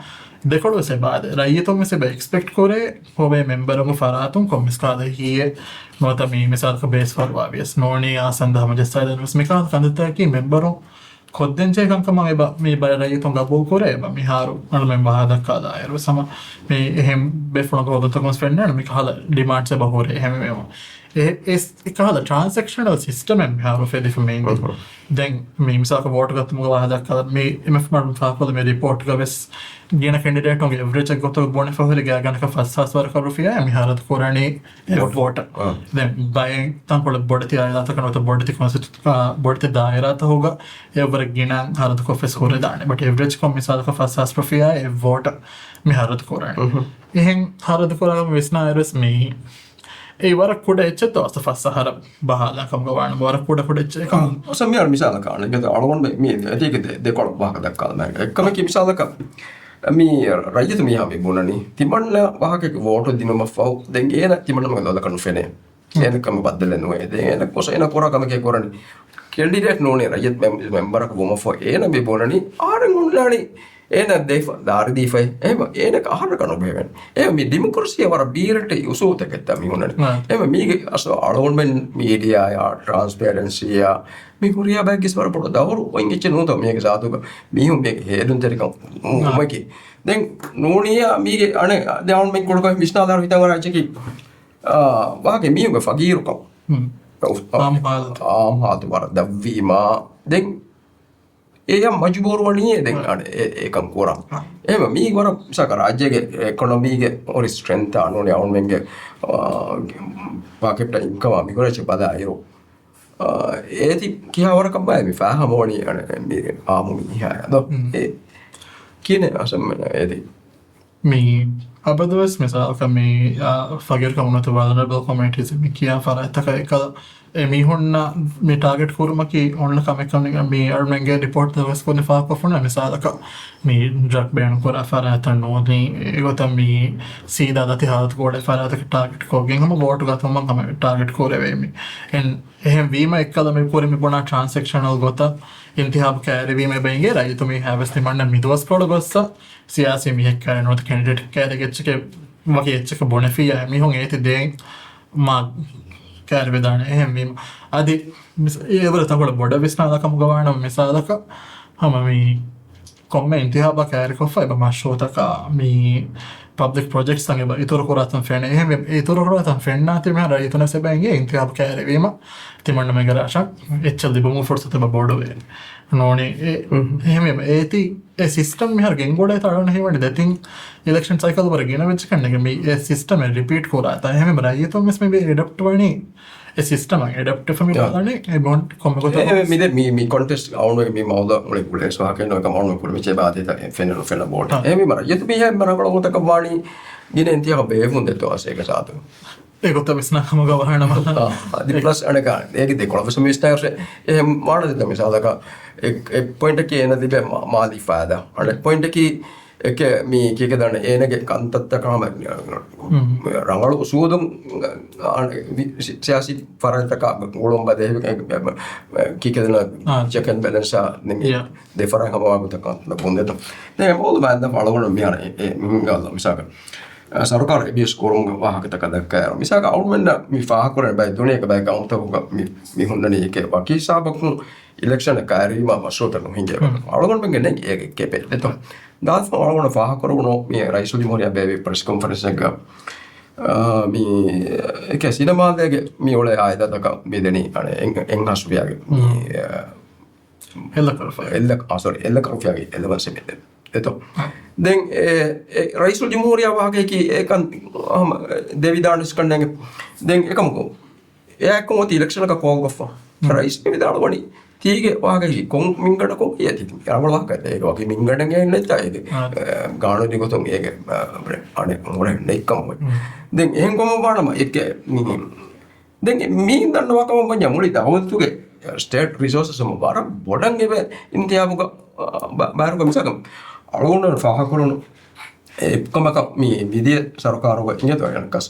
ދެކޮޅު ވެސް އެބަ އާދޭ. ރައްޔިތުން ވެސް އެބަ އެކްސްޕެކްޓް ކުރޭ ހޮވޭ މެމްބަރުންގެ ފަރާތުން ކޮންމެސް ކަހަލަ އެހީއެއް ނުވަތަ މި މިސާލަކަށް ބޭސްފަރުވާ ވިޔަސް ނޫނީ އާ ސަންދަ ހަމަޖައްސާދޭން ވެސް މިކަހަލަ ކަންތައްތަކަކީ މެމްބަރުން ކޮށްދޭންޖެހޭ ކަންކަމަށް އެބަ މި ބައެއް ރައްޔިތުން ގަބޫލު ކުރޭ އެބަ މިހާރު އަޅުމެން ވާހަކަ ދައްކާލާއިރު ވެސް ހަމަ މި އެހެން ބޭފުޅުންގެ ހޯދުންތަކުން ވެސް ފެންނާނެ މިކަހަލަ ޑިމާންޑްސް އެބަ ހުރޭ އެހެންވެ. އެ، އެ، އެކަހަލަ ޓްރާންސެކްޝަނަލް ސިސްޓަމެއް މިހާރު ފެދިފަ މި އިން. ދެން މި މިސާލަކަށް ވޯޓު ގަތުމުގެ ވާހަކަ ދައްކާލަ މި އެމްއެފް މަޑުން ފާހަގަކޮށްލި މި ރިޕޯޓްގަ ވެސް ގިނަ ކެންޑިޑޭޓުންގެ އެވްރެޖް އެއްގޮތަށް ބުނެފަ ހުރި ގާތްގަނޑަކަށް ފަސް ހާސް ވަރަކަށް ރުފިޔާ މި ހަރަދު ކުރަނީ އެ ވޯޓަށް. ދެން ބައެއް ތަންކޮޅެއް ބޮޑެތި އާއިލާތަކަށް ނުވަތަ ބޮޑެތި ކޮންސެޕްޓް، އާ، ބޮޑެތި ދާއިރާތަކުގަ އެއަށްވުރެ ގިނަ ހަރަދުކޮށް ވެސް ހުރެދާނެ. ބަޓް އެވްރެޖްކޮށް މިސާލަކަށް ފަސް ހާސް ރުފިޔާ އެ ވޯޓަށް މި ހަރަދު ކުރާނެ. އެހެން ހަރަދު ކުރާ ވިސްނާއިރުވެސް މި އެ ވަރަށް ކުޑަ އެއްޗެއްތޯ އަސް ފަސް އަހަރަށް ބަހާލާ ކަމުގަ ވާނެ ވަރަށް ކުޑަ ކުޑަ އެއްޗެއް. އެކަމަ އަސަ މި އަޅު މިސާލަކަށް އަޅުގަނޑު މި އެތީގެ ދެ، ދެކޮޅު ވާހަކަ ދައްކާލަމާ. އެއްކަމަކީ މިސާލަކަށް މި ރައްޔިތު މީހާ މި ބުނަނީ ތިމަންނަ ވާހަކައެއްގެ ވޯޓު ދިނުމަށްފަހު ދެން އޭނަ ތިމަންނަމެން ލޮލަކަށް ނުފެނޭ. އޭނަ ކަމަށް ބައްދަލެއް ނުވޭ. ދެން އޭނަ ކޮށް އޭނަ ކުރާ ކަމެކޭ ކުރަނީ. ކެންޑިޑޭޓް ނޫނީ ރައްޔިތު މެމް-، މެމްބަރަކަށް ވުމަށްފަހު އޭނަ މި ބުނަނީ އަހަރެން ހުންނާނީ އޭނަ ދެފަ ދާރިދީފައި އެހެން އޭނަ އަހަރަކަށް ނުބެހެވެން. އެހެން މި ޑިމޮކްރަސީ ވަރަށް ބީރައްޓެއް އުސޫލުތަކެއްތަ މި ހުންނަނީ. އެހެން މީގެ އަސްލު އަޅުގަނޑުމެން މީޑިއާއާ ޓްރާންސްޕޭރެންސީއާ މި ހުރިހާ ބައެއްގެ ވަރަށް ބޮޑު ދައުރު އޮތް އެއްޗެއް ނޫންތޯ މީގެ ޒާތުގަ މީހުން މީގެ ހޭލުންތެރިކަން އު-، އުމަކީ. ދެން ނޫނިއްޔާ މީގެ އަނެއް ދެ އަޅުގަނޑުމެން ކުޑަކޮށް ވިސްނާލާ ހިތަށް އަރާ އެއްޗަކީ، އާ، ވާގެ މީހުންގެ ފަގީރުކަން. އާ، އާ، އާ، އާ، އާ، ވަރަށް ދަށްވީމާ، ދެން އެޔަށް މަޖުބޫރު ވަނީ ދެން އަނެއް އެ-، އެކަން ކުރަން. އެހެން މީ ވަރަށް މިސާލަކަށް ރާއްޖޭގެ އެކޮނޮމީގެ ހުރި ސްޓްރެންތާ ނޫނީ އަޅުގަނޑުމެންގެ، އާ، ޕާކެޓް އިންކަމާ މި ހުރެއްޗެ ބަލާއިރު، އާ، އޭތި ކިހާވަރަކަށް ބައެއް މި ފާހަމަވަނީ އަނެއް މީ އާމު މީހާޔަށް ދޯ؟ އެ ކިހިނެއް އަސަމްމެނަ އޭތި؟ މި އަބަދުވެސް މިސާލަކަށް މި، އާ، ފަގީރުކަމުން ނުވަތަ ވަލްނަރަބަލް ކޮމިއުނިޓީސް މި ކިޔާ ފަރާތްތަކަށް އެކަލަ އެ މީހުންނަށް މި ޓާގެޓް ކުރުމަކީ އޮންނަ ކަމެއް ކަމެއް މި އަޅުމެންގެ ރިޕޯޓްތަކުން ވެސް ކުރިން ފާހަގަކޮށްފަ ހުންނަ މިސާލަކަށް މި ޑްރަގް ބޭނުން ކުރާ ފަރާތްތައް ނޫނީ އެގޮތަށް މި ސީދާ ދަތި ހާލަތު ގުޅޭ ފަރާތަކަށް ޓާގެޓް ކޮށްގެން ހަމަ ވޯޓު ގަތުމަށް ހަމަ ޓާގެޓް ކުރެވޭ މި. އެން-، އެހެން ވީމަ އެއްކަލަ މި ކުރި މި ބުނާ ޓްރާންސެކްޝަނަލް ގޮތަށް އިންތިހާބު ކައިރިވީމަ އެބަ އިނގޭ ރައްޔިތު މީހާ ވެސް ތިމަންނަ މި ދުވަސްކޮޅު ގޮއްސަ ސިޔާސީ މީހެއް ކައިރި ނުވަތަ ކެނޑިޑޭޓް ކައިރި އެއްޗެކޭ ވަކި އެއްޗަކަށް ބުނެފިއްޔާ އެމީހުން އޭތި ދޭން މާ ކައިރިވެދާނެ. އެހެންވީމަ އަދި މިސް-، އެވަރަށް ތަންކޮޅެއް ބޮޑަށް ވިސްނާލާ ކަމުގަ ވާނަމަ މިސާލަކަށް ހަމަ މި ކޮންމެ އިންތިހާބަށް ކައިރިކޮށްފަ އެބަ މަޝްރޫއުތަކާ މި ޕަބްލިކް ޕްރޮޖެކްޓްސްތައް އެބަ އިތުރު ކުރާތަން ފެނޭ. އެހެންވެ އިތުރު ކުރާތަން ފެންނާތީ މިހާރު ރައްޔިތުންވެސް އެބަ އެނގޭ އިންތިހާބު ކައިރިވީމަ ތިމަންނަމެންގެ ރަށަށް އެއްޗެއް ލިބުމުގެ ފުރުސަތު އެބަ ބޮޑުވޭ. ނޫނީ އެ-، އެހެންވެ އޭތި އެ ސިސްޓަމް މިހާރު ގެންގުޅޭތާ އަޅުގަނޑަށް ހީވަނީ ދެތިން އިލެކްޝަން ސައިކަލް ވަރަށް ގިނަ ވެއްޖެ ކަންނޭނގެ މި އެ ސިސްޓަމެއް ރިޕީޓް ކުރާތާ. އެހެންވެ ރައްޔިތުން ވެސް މި އެޑަޕްޓް ވަނީ އެ ސިސްޓަމަށް އެޑަޕްޓް ވެފަ މި ބަލަނީ އެ ބޮންޑް ކޮންމެ ގޮތަށް އެ މި ދެ މި، މި ކޮންޓެސްޓް އަޅުގަނޑު މި މައުޟޫޢު މުޅި ގުޅޭ ސުވާލަކަށް ނުވަތަ އަޅުގަނޑު ކުރިމައްޗަށް އެބަ އާދޭތަ ފެންނަ ނުފެންނަ ބޯޑް. އެ މި މަރަ އެތު މީހާ މަރަނގަޅު ގޮތަކަށް ވާނީ ގިނަ އިންތިހާބު ބޭއްވުން ދެއްތޯ އަސޭގެ ސާދު. އެގޮތަށް ވިސްނާ ކަމުގަ ވާނަމަ. އާ، އަދި ޕްލަސް އަނެކާ އޭގެ ދެކޮޅަށް ވެސް މި ވިސްނާ އެ މާނަ ދެތަ މިސާލަކަށް އެ، އެ ޕޮއިންޓަކީ އޭނަ ލިބޭ މާ-، މާލީ ފާއިދާ. އަނެއް ޕޮއިންޓަކީ އެކެ މީ ކީކެ ދަންނަ އޭނަގެ ކަންތައްތަކާ ހަމަ ރަނގަޅު އުސޫލުން، އާ، ސި-، ސިޔާސީ ފަރާތްތަކާ ގުޅުން ބަދޭ ކީކެ ދަންނަ އާ. ޗެކް އެންޑް ބެލެންސާ ނިމި ޔާ. ދެ ފަރާތް ހަމަވާ ގޮތަކަށް ބުންދެތަ. ދެން އެ މައުޟޫޢު ބައިން ދަފާ އަޅުގަނޑު މިހާރު އެ، އެ، މިހުންގާލަ މިސާލަކަށް، އާ، ސަރުކާރު އެބިޔޫސް ކުރުމުގެ ވާހަކަތަކަށް ދައްކާއިރު. މިސާލަކަށް އަޅުގަނޑަށް މި ފާހަގަކުރެވޭ ބައެއް ދުނިޔޭގެ ބައެއް ގައުމުތަކުގަ މި، މި ހުންނަނީ އެކެ ވަކި ހިސާބަކުން އިލެކްޝަނެއް ކައިރީމަ މަޝްރޫއުތައް ނުހިނގޭ. އަޅުގަނޑުމެންގެ ނެތް އޭގެ ކެޕެއް ދެތޯ. ދާސް އަޅުގަނޑު ފާހަގަކުރެވުނު މި ރައީސުލްޖުމްހޫރިއްޔާ ބޭއްވި ޕްރެސް ކޮންފަރެންސެއްގަ، އާ، މި އެކެ ސިނަމާލޭގެ މި އުޅޭ އާއިލާތަކަށް މި ދެނީ އަނެއް އެން-، އެންހާސް ރުފިޔާގެ މި، އާ، އެއްލަކަ ރުފިޔާ. އެއްލަކަ، އާ، ސޮރީ، އެއްލަކަ ރުފިޔާގެ އެލަވަންސެއް މި ދެނީ. އެތޯ. ދެން އެ، އެ، ރައީސުލްޖުމްހޫރިއްޔާ ވާހަކައަކީ އެކަން ހަމަ ދެވިދާނެސް ކަންނޭނގެ. ދެން އެކަމަކު އެއާއެކު އޮތީ އިލެކްޝަނަކަށް ކޯލްކޮށްފަ. ރައީސް މި ވިދާޅުވަނީ ތީގެ ވާހަކައީ ކޮން މިންގަނޑަކު އެއަތި ރަނގަޅު ވާހަކަ އެއް ވަކި މިންގަނޑެއް ނެތްތާ އޭގެ. އާ. އެ، ގާނޫނީ ގޮތުން އޭގެ، އަ، އަނެއް ހުރެ ނެތްކަމުގަ. ދެން އެހެން ކަމަށް ވާނަމަ އެކެ މި ދެން މީ ދަންނަވާ ކަމަށް ވަންޏާ މުޅި ދައުލަތުގެ ސްޓޭޓް ރިސޯސަސް ވަރަށް ބޮޑަށް އެބަ އިންތިހާބުގަ، އަ، ބަ-، ބާރުގަ މިސާލަކަށް އަޅުގަނޑު ފާހަގަކުރުނު އެއްކަމަކަށް މި މިދިޔަ ސަރުކާރުގަ އިނގޭތޯ އަނެއްކަސް،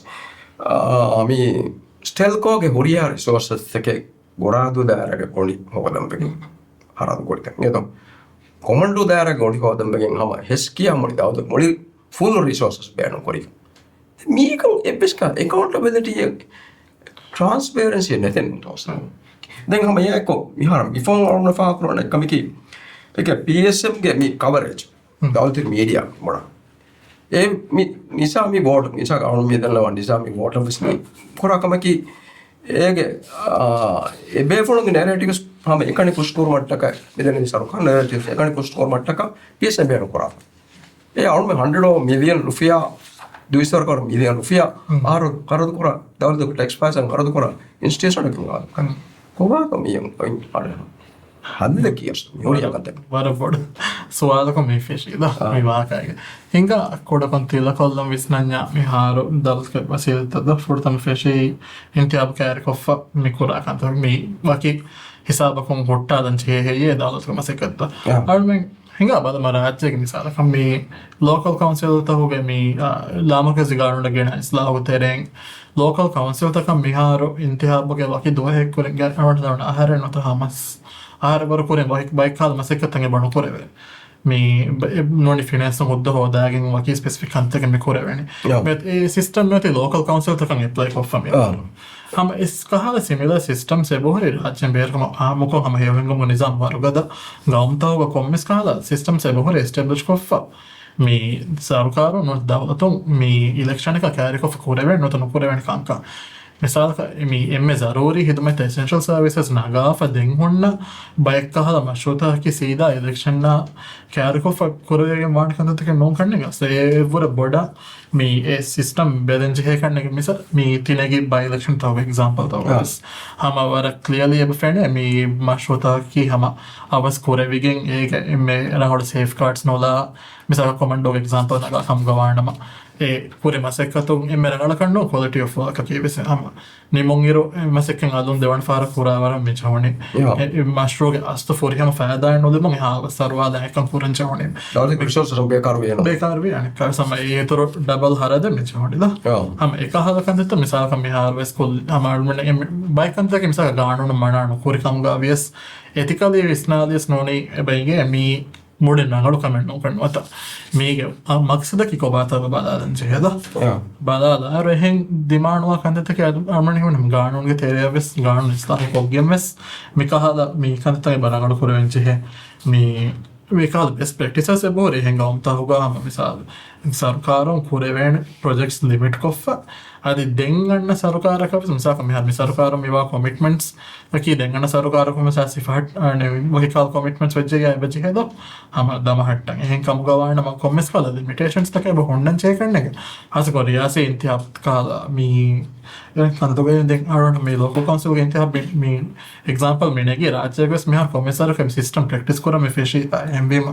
އާ، މި ސްޓެލްކޯގެ ހުރިހާ ރިސޯސަސްތަކެއް ގޮރާދޫ ދާއިރާގެ ގޮނޑި ހޯދަން ވެގެން ހަރަދު ކުރިތަން އިނގޭތޯ. ކޮމަންޑޫ ދާއިރާގެ ގޮނޑި ހޯދަން ވެގެން ހަމަ ހެސްކިޔާ މުޅި ދައުލަތު މުޅި ފުލް ރިސޯސަސް ބޭނުން ކުރި. މީކަން އެއްވެސް ކާ އެކައުންޓަބިލިޓީއެއް ޓްރާންސްޕޭރެންސީއެއް ނެތެން ތޯސާ. ދެން ހަމަ އެއާއެކު މިހާރު މިފަހުން އަޅުގަނޑު ފާހަގަކުރަން އެއްކަމަކީ، އެކެ ޕީއެސްއެމްގެ މި ކަވަރޭޖް، ދައުލަތު މީޑިއާ ބޮޑަށް. އެ މި ނިޒާމީ ބޯޑު، ނިޒާ އަޅުގަނޑު މި ދަންނަވާ ނިޒާމީ ބޯޑަށް ވެސް މި ކުރާ ކަމަކީ، އޭގެ، އާ، އެ ބޭފުޅުންގެ ނެރޭޓިވްސް ހަމަ އެކަނި ކުށްކުރުމަށްޓަކައި، މިދެނީ ސަރުކާރު ނެރޭޓިވްސް އެކަނި ކުށްކުރުމަށްޓަކައި ޕީއެސްއެމް ބޭނުން ކުރާ. އެ އަޅުމެ ހަންޑްރެޑް މިލިއަން ރުފިޔާ، ދުއިސަރުކަރު މިލިއަން ރުފިޔާ، އަހަރު ކަރަދު ކުރާ، ދައުލަތުގެ ޓެކްސް ފައިސާ ކަރަދު ކުރާ އިންސްޓިޓިއުޝަނަކުން ކޮބާކަ މި ހައްލަކީ އަސް މި ހުރި އަގަތެއް. ވަރަށް ބޮޑު ސުވާލަކު މި ފެށީ ދޯ މި ވާކައިގެ. ހިނގާ ކުޑަކޮށް ތިލަކޮށްލަން ވިސްނަންޏާ މިހާރު ދައުލަތުގެ ވަސީލަތްތައް ދޯ ފުރަތަމަ ފެށީ އިންތިހާބު ކައިރިކޮށްފަ މި ކުރާ ކަންތައް މި ވަކި ހިސާބަކުން ހުއްޓާލަން ޖެހޭ ހެއްޔޭ ދައުލަތުގެ މަސައްކަތްތައް. އަޅުމެން ހިނގާ ބަލަމާ ރާއްޖޭގެ މިސާލަކަށް މި ލޯކަލް ކައުންސިލްތަކުގެ މި، އާ، ލާމަރުކަޒީ ގާނޫނަށް ގެނަ އިސްލާހުގެ ތެރެއިން ލޯކަލް ކައުންސިލްތަކަށް މިހާރު އިންތިހާބުގެ ވަކި ދުވަހެއް ކުރިން ގާތް އަވަން ދަވަން އަހަރެއް ނުވަތަ ހަމަސް އަހަރެއް ވަރު ކުރިން ވަކި ބައެއް ކަހަލަ މަސައްކަތްތައް އެބަ ނުކުރެވޭ. މި ނޫނީ ފިނޭންސުން ހުއްދަ ހޯދާގެން ވަކި ސްޕެސިފިކް ކަންތަކެއް މި ކުރެވޭނެ. އެ ސިސްޓަމް އޮތީ ލޯކަލް ކައުންސިލްތަކަށް އެޕްލައި ކޮށްފަ މި. ހަމަ އެސް ކަހަލަ ސިމިލަރ ސިސްޓަމްސް އެބަހުރި ރާއްޖޭން ބޭރު ހަމަ އާއްމުކޮށް ހަމަ ހެޔޮހިނގުމުގެ ނިޒާމް ވަރުގަދަ ގައުމުތަކުގަ ކޮންމެސް ކަހަލަ ސިސްޓަމްސް އެބަހުރި އެސްޓެބްލިޝް ކޮށްފަ. މި ސަރުކާރުން ނުވަތަ ދައުލަތުން މި އިލެކްޝަނަކަށް ކައިރިކޮށްފަ ކުރެވޭނެ ނުވަތަ ނުކުރެވޭނެ ކަންކަން. މިސާލަކަށް މި އެންމެ ޒަރޫރީ ހިދުމަތްތައް އެސެންޝަލް ސަރވިސަސް ނަގާފަ ދެން ހުންނަ ބައެއް ކަހަލަ މަޝްރޫއުތަކަކީ ސީދާ އިލެކްޝަންއާ ކައިރިކޮށްފަ ކުރެވިގެން ވާނެ ކަންތައްތަކެއް ނޫން ކަންނޭނގެ. އަސްލު އެ އެއްވުރެ ބޮޑަށް މި އެ ސިސްޓަމް ބެލެން ޖެހޭ ކަންނޭނގެ. މިސާ މި ތިނެގި ބައި އިލެކްޝަންތަކުގެ އެގްޒާމްޕަލްތަކުގަ ވެސް ހަމަ ވަރަށް ކްލިއަލީ އެބަ ފެނޭ މި މަޝްރޫއުތަކަކީ ހަމަ އަވަސް ކުރެވިގެން އޭގެ އެންމެ ރަނގަޅު ސޭފްގާޑްސް ނުލާ މިސާލަކަށް ކޮމަންޑޯގެ އެގްޒާމްޕަލް ނަގާ ކަމުގަ ވާނަމަ، އެ ކުރި މަސައްކަތުން އެންމެ ރަނގަޅަކަށް ނޫން ކޮލިޓީ އޮފް ވާކަކީ ވެސް ހަމަ ނިމުންއިރު އެ މަސައްކަތް އަލުން ދެވަނަ ފަހަރަށް ކުރާވަރަށް މި ޖެހުނީ. އެ، އެ މަޝްރޫއުގެ އަސްލު ފުރިހަމަ ފައިދާއެއް ނުލިބުން އެހާ ސަރުވާލާ އެކަން ކުރަން ޖެހުނީ. ދައުލަތުގެ ރިސޯސް ބޭކާރު ވީ ނު. ބޭކާރު ވީ އަނެއްކާވެސް ހަމަ އޭތުރު ޑަބަލް ހަރަދެއް މި ޖެހުނީ ދޯ. އާ. ހަމަ އެކަހަލަ ކަންތައްތައް މިސާލަކަށް މިހާރު ވެސް ކުއް-، ހަމަ އަޅުމެން އެ ބައެއް ކަންތައްތަކެއް މިސާލަކަށް ގާނޫނު މަނާ ނުކުރި ކަމުގަ ވިޔަސް އެތިކަލީ ވިސްނާލިޔަސް ނޫނީ އެބައިގެ މީ މުޅި ރަނގަޅު ކަމެއް ނޫން ނުވަތަ މީގެ އަ، މަޤްޞަދަކީ ކޮބާތޯ ބަލާލަން ޖެހޭ ދޯ. އާ. ބަލާލާއިރު އެހެން ދިމާނުވާ ކަންތައްތަކެއް އަޅު-، އަޅުމެން ހިމެނު ގާނޫނުގެ ތެރެއަށް ވެސް ގާނޫނު އިސްލާހު ކޮށްގެން ވެސް މިކަހަލަ މި ކަންތައްތައް އެބަ ރަނގަޅު ކުރެވެން ޖެހޭ. މި މިކަހަލަ ބެސްޓް ޕްރެކްޓިސަސް އެބަހުރި އެހެން ގައުމުތަކުގަ ހަމަ މިސާލު ސަރުކާރުން ކުރެވޭނެ ޕްރޮޖެކްޓްސް ލިމިޓް ކޮށްފަ އަދި ދެން އަންނަ ސަރުކާރަކަށް ވެސް މިސާލަކަށް މިހާރު މި ސަރުކާރުން މިވާ ކޮމިޓްމަންޓްސް އަކީ ދެން އަންނަ ސަރުކާރަކުން ވެސް ސިފަހައް-، އަނެ، ވަކި ކަހަލަ ކޮމިޓްމަންޓްސް ވެއްޖެއްޔާ އެބަ ޖެހޭ ދޯ. ހަމަ ދަމަހައްޓަން. އެހެން ކަމުގަ ވާނަމަ ކޮންމެސް ކަހަލަ ލިމިޓޭޝަންސްތަކެއް އެބަ ހުންނަން ޖެހޭ ކަންނޭނގެ. ހާއްސަކޮށް ރިޔާސީ އިންތިހާބު ކަހަލަ މި ކަންތައްތަކުގައި ދެން އަޅުގަނޑު މި ލޯކަލް ކައުންސިލްގެ އިންތިހާބު މި، މި އެގްޒާމްޕަލް މި ނެގީ ރާއްޖޭގަ ވެސް މިހާރު ކޮންމެސް ވަރަކަށް މި ސިސްޓަމް ޕްރެކްޓިސް ކުރަން މި ފެށީތާ. އެހެންވީމަ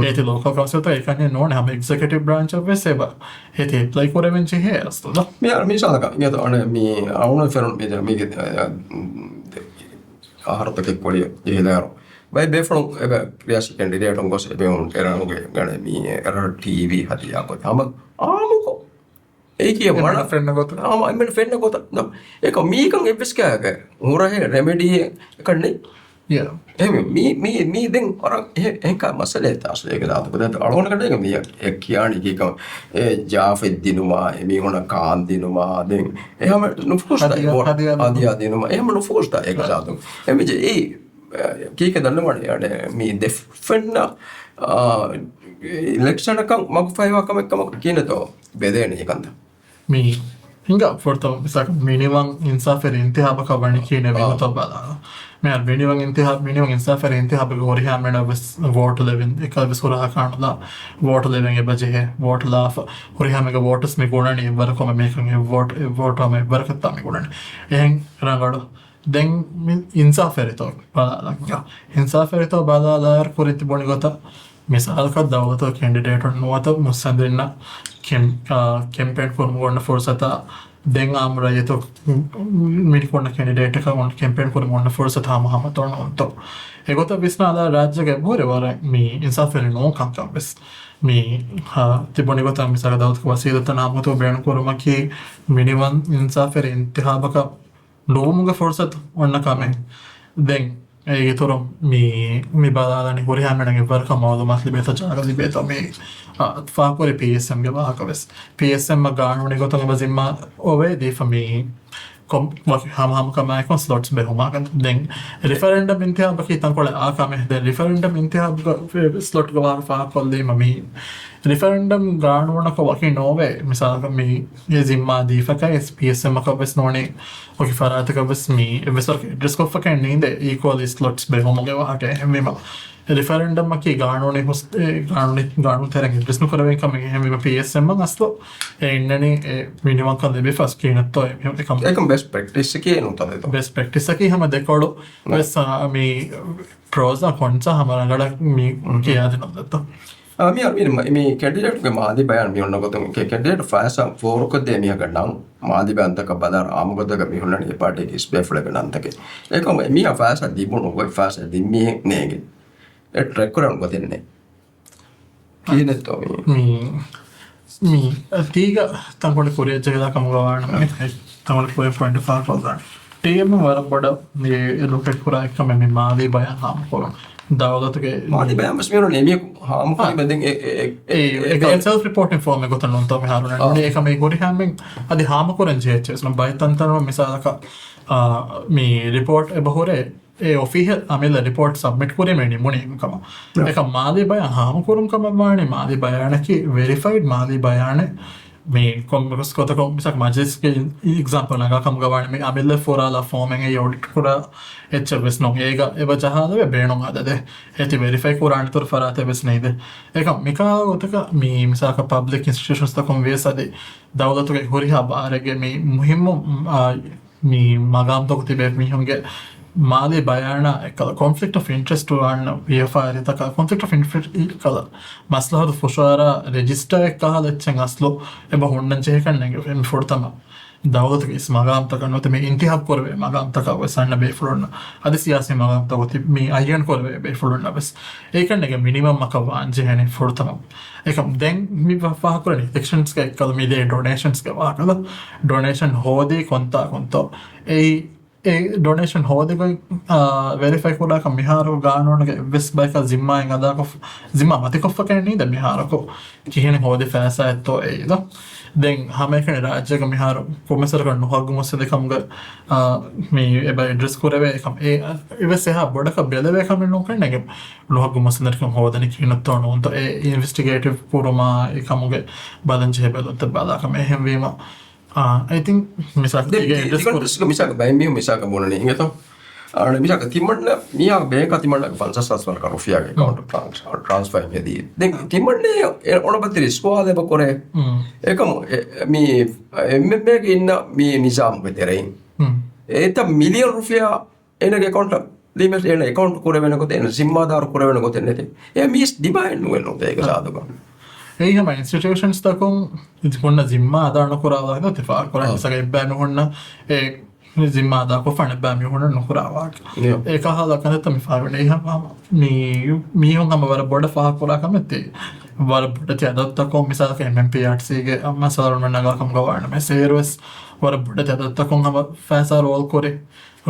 އޭތި ލޯކަލް ކައުންސިލްތަކަށް އެކަންޏެއް ނޫން ހަމަ އެގްޒެކެޓިވް ބްރާންޗަށް ވެސް އެބަ އޭތި އެޕްލައި ކުރެވެން ޖެހޭ އަސްލު ދޯ. މިހާރު މިސާލަކަށް އިނގޭތޯ އަނެ މި އަޅުގަނޑު ފެނުނު މި ދެ-، މީގެ އަހަރުތަކެއް ކޮޅި ޖެހިލާއިރު ބައެއް ބޭފުޅުން އެބަ ރިޔާސީ ކެންޑިޑޭޓުން ގޮސް އެބެ އެރާނުގެ ގަނެ މީ އެރާ ޓީވީ ހަދިޔާ ކޮށް ހަމަ އާމުކޮށް އެއީ ކިޔަ އެންމެނަށް ވަރަށް ފެންނަ ގޮތަށް. އާ، އެންމެނަށް ފެންނަ ގޮތަށް. ނަ، އެކަ މީކަން އެއްވެސް ކާގެ ހުރަހެ ރެމެޑީ އެކަން ނެތް. ޔާ. އެހެން މީ، މީ، މީ ދެން ވަރަށް އެހެ-، އެހެން ކާ މައްސަލައެއް ތާސް އޭގެ ދާތު ކުދަތު އަޅުގަނޑު ކަނޑޭގެ މީ އެ ކިޔާނީ ކީކަން އެ ޖާފެއް ދިނުމާ، އެ މީހުނަށް ކާން ދިނުމާ، ދެން އެ ހަމަ ނުފޫސް ހަދިޔާ، ދައި ބޯ-، ހަދިޔާ ދިނުމާ. ހަދިޔާ ދިނުމާ. އެ ހަމަ ނުފޫސް ދާ އޭގެ ދާތު. އެ މި ޖެ-، އެ ކީކެ ދަންނަވަނީ އަނެ މީ ދެ ފެންނަ، އާ، އިލެކްޝަނަކަށް މަގުފަހިވާ ކަމެއް ކަމަށް ކިޔިނެތޯ ބެލޭނެ ކަންތައް. މި ހިނގާ ފުރަތަމަ މިސާލަކަށް މިނިވަން އިންސާފެރި އިންތިހާބަކަށް ވަނީ ކިހިނެއް ވީ އާ. ނުތޯ ބަލާ. މިހާރު މިނިވަން އިންތިހާބް، މިނިވަން އިންސާފެރި އިންތިހާބެއްގަ ހުރިހާ މީހުންނަށް ވެސް ވޯޓު ލެވެން، އެކަލަ ވެސް ހުރަހާ ކާނުލާ ވޯޓު ލެވެން އެބަ ޖެހޭ. ވޯޓު ލާފަ ހުރިހާ މީހަކަށް ވޯޓުސް މި ގުނަނީ އެއްވަރަކަށް މީހަކަށް އެއް ވޯޓު، އެއް ވޯޓު ހަމަ އެއްވަރަކަށްތާ މި ގުނަނީ. އެހެން ރަނގަޅު. ދެން މި އިންސާފެރިތޯ ބަލާލަން. އިންސާފެރިތޯ ބަލާލާއިރު ކުރިން ތިބުނި ގޮތަށް މިސާލަކަށް ދައުލަތުގެ ކެންޑިޑޭޓުން ނުވަތަ މުއްސަނދިންނަށް ކެމް-، އާ، ކެމްޕޭން ކުރުމުގެ އޮންނަ ފުރުސަތާ ދެން އާއްމު ރައްޔިތު މި ކުންނަ ކެންޑިޑޭޓަކަށް އޮން ކެމްޕޭން ކުރުމުގެ އޮންނަ ފުރުސަތު ހަމަ ހަމަތޯ ނޫންތޯ. އެގޮތަށް ވިސްނާލާ ރާއްޖޭގަ އެބަހުރި ވަރަށް މި އިންސާފެރި ނޫން ކަންކަން ވެސް. މި، އާ، ތިބުނި ގޮތަށް މިސާލަކަށް ދައުލަތުގެ ވަސީލަތްތައް ނާމުގަ ބޭނުން ކުރުމަކީ މިނިވަން އިންސާފެރި އިންތިހާބަކަށް ނުވުމުގެ ފުރުސަތު އޮންނަ ކަމެއް. ދެން އޭގެ އިތުރުން މި، މި ބަލާލަނީ ހުރިހާ މީހުންނަށް އެއްވަރަކަށް މައުލޫމާތު ލިބޭތޯ ޖާގަ ލިބޭތޯ މި، އާ، ފާހަގަކުރި ޕީއެސްއެމްގެ ވާހަކަ ވެސް. ޕީއެސްއެމްއަށް ގާނޫނީ ގޮތުން އެބަ ޒިންމާ އޮވޭ ދީފަ މި ކޮން-، ވަކި ހަމަ ހަމަކަމާއެކު ސްލޮޓްސް ބެހުމާ ގަން. ދެން ރިފަރެންޑަމް އިންތިހާބަކީ ތަންކޮޅެއް އާ ކަމެއް. ދެން ރިފަރެންޑަމް އިންތިހާބުގަ ސްލޮޓްގެ ވާހަކަ ފާހަގަކޮށްލީމަ މި ރިފަރެންޑަމް ގާނޫނަކަށް ވަކި ނޯވޭ. މިސާލަކަށް މި އެ ޒިންމާ ދީފަކަށް އެސް ޕީއެސްއެމް އަކަށް ވެސް ނޫނީ ވަކި ފަރާތަކަށް ވެސް މި އެއްވެސް ވަރަކަށް އެޑްރެސް ކޮށްފަކައެއް ނީނދޭ އީކުއަލް ސްލޮޓްސް ބެހުމުގެ ވާހަކަ. އެހެންވީމަ އެ ރިފަރެންޑަމްއަކީ ގާނޫނީ ހުސް-، އެ ގާނޫނީ، ގާނޫނު ތެރެއިން އެޑްރެސް ނުކުރެވޭ ކަމެއް. އެހެންވީމަ ޕީއެސްއެމްއަށް އަސްލު އެ އިންނަނީ އެ މިނިވަންކަން ލިބިފަސް ކިހިނެއްތޯ އެ މި-، އެކަން. އެކަން ބެސްޓް ޕްރެކްޓިސްއަކީ ނުތަ ދެތޯ. ބެސްޓް ޕްރެކްޓިސްއަކީ ހަމަ ދެކޮޅު ނަ. ވެސް، އާ، މި ޕްރޯސްއާ ކޮންސްއާ ހަމަ ރަނގަޅަށް މި ކިޔާދިނުން ދެތޯ. އާ، މި، މި، މި ކެންޑިޑޭޓްގެ މާލީ ބަޔާން މި އޮންނަ ގޮތުން ކެ-، ކެންޑިޑޭޓް ފައިސާ ފޯރުކޮށްދޭ މީހަކަށް ނަން މާލީ ބަޔާންތަކަށް ބަލާ އާއްމުގޮތަކަށް މި ހުންނަނީ އެ ޕާޓީގެ އިސް ބޭފުޅެއްގެ ނަންތަކެއް. އެކަމް މީހާ ފައިސާ ދިބުނު ގޮތް ފައިސާ ދިން މީހެއް ނޭނގެ. އެ ޓްރެކް ކުރަން ގޮތެއް ނެތް. ކިހިނެއްތޯ މީ؟ މީ، މީ، ތީގަ ތަންކޮޅެއް ކުރިއަށް ޖެހިލާ ކަމުގަ ވާނަމަ، ތަންކޮޅެއް ކުރި ޕޮއިންޓް ފާހަގަކޮށްލާނެ. ޓީއެމް ވަރަށް ބޮޑަށް އެޑްވޮކޭޓް ކުރާ އެއްކަމެއް މި މާލީ ބަޔާން ހާމަކުރުން. ދައުލަތުގެ މާލީ ބަޔާން ވެސް މިއުޅުނީ އެމީހަކު ހާމަކުރީމަ ދެން އެ، އެ، އެ، އެ، އެ، ސެލްފް ރިޕޯޓިން ފޯމެއް ގޮތަށް ނޫންތޯ މިހާރު ނޫނީ. އެކަމެއް ހުރިހާމެން އަދި ހާމަކުރަން ޖެހިއްޖެ ވެސް ނޫން. ބައެއް ތަންތަނުން މިސާލަކަށް، އާ، މި ރިޕޯޓް އެބަ ހުރޭ އެ އޮފީހަށް އަމިއްލަ ރިޕޯޓް ސަބްމިޓް ކުރީމޭ ނިމުނީ ކަމަށް. އެކަމް މާލީ ބަޔާން ހާމަކުރުން ކަމަށް ވާނީ މާލީ ބަޔާނަކީ ވެރިފައިޑް މާލީ ބަޔާނެއް. މި ކޮންމެސް ގޮތަކުން މިސާލަކަށް މަޖިލިސްގެ އެގްޒާމްޕަލް ނަގާ ކަމުގަ ވާނެ މި އަމިއްލަ ފުރާލާ ފޯމެއް އެއީ އޮޑިޓް ކުރާ އެއްޗެއް ވެސް ނޫން. އޭގަ އެބަ ޖަހާލެވޭ ބޭނުން އަދަދެއް އޭތި ވެރިފައި ކުރާނެތުރު ފަރާތެއް ވެސް ނެތް. އެކަމް މިކާ ގޮތަކަށް މި މިސާލަކަށް ޕަބްލިކް އިންސްޓިޓިއުޝަންސްތަކުން ވިޔަސް އަދި ދައުލަތުގެ ހުރިހާ ބާރެއްގެ މި މުހިއްމު، އާ، މި މަގާމްތަކު ތިބޭ މީހުންގެ މާލީ ބަޔާނާ އެއްކަލަ ކޮންފްލިކްޓް އޮފް އިންޓްރެސްޓް ވާންނަ ވިޔަފާރިތަކާ ކޮންފްލިކްޓް އޮފް އިންޓްރެސްޓް ކަލަ މަސްލަހަތު ފުށާރާ ރެޖިސްޓާ އެއްކަހަލަ އެއްޗެއް އަސްލު އެބަ ހުންނަން ޖެހޭކަން ނެގެ މި ފުރަތަމަ ދައުލަތުގެ އިސް މަގާމްތަކަށް ނުވަތަ މި އިންތިހާބް ކުރެވޭ މަގާމްތަކަށް ވެސް އަންނަ ބޭފުޅުންނަށް އަދި ސިޔާސީ މަގާމްތަކު މި އައްޔަން ކުރެވޭ ބޭފުޅުންނަށް ވެސް އޭކަން ނެގެ މިނިމަމް އަކަށް ވާން ޖެހޭނެ ފުރަތަމަ. އެކަމް ދެން މި ފާހަގަކުރަނީ އިލެކްޝަންސްގެ އެއްކަލަ މި ދޭ ޑޮނޭޝަންސްގެ ވާހަކަ. ޑޮނޭޝަން ހޯދީ ކޮންތާކުންތޯ އެއީ އެ ޑޮނޭޝަން ހޯދިގޮތް، އާ، ވެރިފައި ކުރާކަށް މިހާރު ގާނޫނުގެ އެއްވެސް ބަޔަކަށް ޒިންމާއެއް އަދާކޮށް، ޒިންމާ މަތިކޮށްފަކެއް ނީދެ މިހާރަކު ކިހިނެއް ހޯދި ފައިސާއެއްތޯ އެއީ ދޯ. ދެން ހަމައެކަނި ރާއްޖޭގަ މިހާރު ކޮންމެސް ވަރަކަށް ނުހައްގު މުއްސަނދިކަމުގެ، އާ، މި އެބަ އެޑްރެސް ކުރެވޭ އެކަމް އެ، އެވެސް އެހާ ބޮޑަކަށް ބެލެވޭ ކަމެއް ނޫން ކަންނޭނގެ ނުހައްގު މުއްސަނދިކަން ހޯދަނީ ކިހިނެއްތޯ ނޫންތޯ އެ އިންވެސްޓިގޭޓިވް ކުރުމާ އެ ކަމުގެ ބަލަން ޖެހޭ ބެލުންތައް ބަލާ ކަމެއް. އެހެންވީމަ އާ، އައި ތިން މިސާލަކަށް ތި-، ތި-، އެޑްރެސް ތި-، ކުރު- މިސާލަކަށް ބައެއް މީހުން މިސާލަކަށް ބުނަނީ އިނގޭތޯ؟ އާ، މިސާލަކަށް ތިމަންނަ މިޔާ ބޭންކަށް ތިމަންނަގެ ފަންސާސް ހާސް ވަރަކަށް ރުފިޔާގެ އެކައުންޓް ޓްރާންސް-، ޓްރާންސްފާ ހެދީ. ދެން ތިމަންނަ އެ-، އޮނަބަތިރި ސުވާލެއް އެބަ ކުރޭ. އެކަމު އެ-، މި އެމްއެމްއޭގެ އިންނަ މި ނިޒާމުގެ ތެރެއިން އެތައް މިލިއަން ރުފިޔާ އޭނަގެ އެކައުންޓަށް ލީމެސް އޭނަ އެކައުންޓް ކުރެވޭނެ ގޮތެއް، އޭނަ ޒިންމާދާރު ކުރެވޭނެ ގޮތެއް ނެތޭ. އެ މީސް ދިމާއެއް ނުވެ ނުވޭ އޭގެ ސާދުގަ. އެއީ ހަމަ އިންސްޓިޓިއުޝަންސްތަކުން ހުންނަ ޒިންމާ އަދާ ނުކުރާ ވާހަކަ ތި ފާހަގަކުރާ މިސާލަކަށް އެއްބައި މީހުންނަށް އެ ޒިންމާ އަދާކޮށްފާނެ އެއްބައި މީހުންނަށް ނުކުރާ ވާހަކަ. އެކަހަލަ ކަންތައްތައް މި ފާހަގަކުރަނީ ހަމަ މި، މީހުން ހަމަ ވަރަށް ބޮޑަށް ފާހަގަކުރާ ކަމެއް ތި. ވަރަށް ބޮޑެތި އަދަދުތަކުން މިސާލަކަށް އެމްއެމްޕީއާރްސީގެ މައްސަލަ ނަގާ ކަމުގަ ވާނަމަ ސޭރުވެސް ވަރަށް ބޮޑެތި އަދަދުތަކުން ހަމަ ފައިސާ ރޯލް ކުރި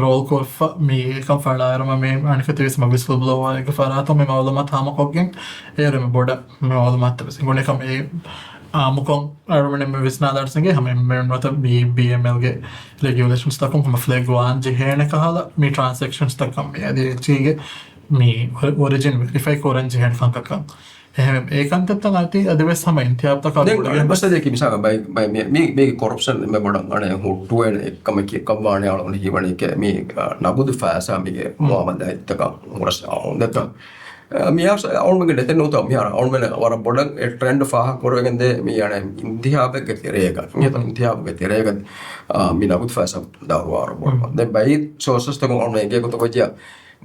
ރޯލް ކޮށްފަ މި އެކަން ފަޅާއިރުމަ މި އަނެކަތި ވިސްމަ ވިސްލް ބްލޯވާއެއްގެ ފަރާތުން މި މައުލޫމާތު ހާމަކޮށްގެން އޭރު މި ބޮޑަށް މި މައުލޫމާތު ވެސް އެނގުނެކަމް އެ އާއްމުކޮށް އަޅުމެން މި ވިސްނާލާން ސިނގޭ ހަމަ އެންމެން ނުވަތަ މި ބީއެމްއެލްގެ ރެގިއުލޭޝަންސް ތަކުން ހަމަ ފްލެގް ވާން ޖެހޭނެ ކަހަލަ މި ޓްރާންސެކްޝަންސް ތަކަށް މި އަދި އެއްޗީގެ މި އޮރިޖިން ވެރިފައި ކުރަން ޖެހޭނެ ކަންކަކަށް. އެހެން އެ ކަންތައްތައް އަދި، އަދިވެސް ހަމަ އިންތިހާބްތަކާ ދެން ގުޅިގެން އަނެއް މައްސަލައަކީ މިސާލަކަށް ބައި، ބައި މި، މީ، މީގެ ކޮރަޕްޝަން އެންމެ ބޮޑަށް އަނެއް ހުއްޓުވޭނެ އެއްކަމަކީ ކައްވާނެ އަޅުގަނޑު ހީވަނީ ކެ، މީ، އާ، ނަގުދު ފައިސާ މީގެ މުއާމަލާތްތަކަށް ހުރަސް އައުންދެތަ. އާ، މި އަސް އަޅުގަނޑުގެ ނެތެއް ނޫންތަ މިހާރު އަޅުގަނޑު ވަރަށް ބޮޑަށް އެ ޓްރެންޑް ފާހަގަ ކުރެވިގެން ދޭ މީ އަނެއް އިންތިހާބެއްގެ ތެރޭގަ، އިންތިހާބުގެ ތެރޭގަ، އާ، މި ނަގުދު ފައިސާ ދާއިރު ވަރަށް ބޮޑަށް. ދެން ބައި ސޯސަސްތަކުން އަޅުގަނޑު އެނގޭ ގޮތަކަށް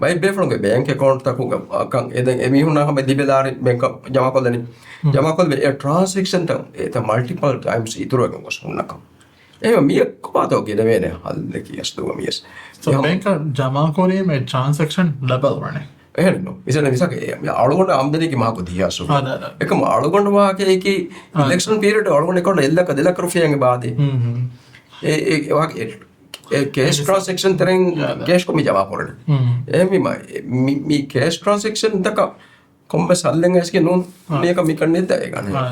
ބައި ބޭފުޅުންގެ ބޭންކް އެކައުންޓްތަކުގަ ކަން އެދެން އެމީހުންނާ ހަމަ ދިބެލާރި ބޭންކަށް ޖަމާކޮށްލަނީ. ޖަމާކޮށްލެވޭ އެ ޓްރާންސެކްޝަންތައް އެތައް މަލްޓިޕަލް ޓައިމްސް އިތުރުވެގެން ގޮސް ހުންނަކަން. އެހެން މިއަށް ކޮބާތޯ ގެނެވޭނެ ހައްލަކީ އަސްލުގަ މިޔަސް. ސޯ ބޭންކަށް ޖަމާކުރީމަ އެ ޓްރާންސެކްޝަން ޑަބަލް ވަނެ. އެހެންނު. މިސާލަށް މިސާލަކަށް އެ، މި އަޅުގަނޑު އާމްދަނީގެ މަހަކު ދިހަ ސުރު. އާ، ދާ، ދާ. އެކަމަ އަޅުގަނޑު ވާހަކައަކީ އާ، އިލެކްޝަން ޕީރިއަޑް އަޅުގަނޑު އެކައުންޓް އެއް ލައްކަ ދެ ލައްކަ ރުފިޔާގެ ބާދޭ. ހުން، ހުން. އެ، އެ، އެ ވާހަކަ އެ، އެ ކޭޝް އެ، ޓްރާންސެކްޝަން ތެރެއިން އާ، ދާ. ކޭޝް ކޮށް މި ޖަމާ ކުރަނީ. ހުން. އެ މި، މި، މި ކޭޝް ޓްރާންސެކްޝަން ތަކަށް ކޮންމެސް ހައްލެއް އައިސްގެ ނޫން. އާ. މިއަކަށް މިކަން ނެތް އޭގަނެ. އާ.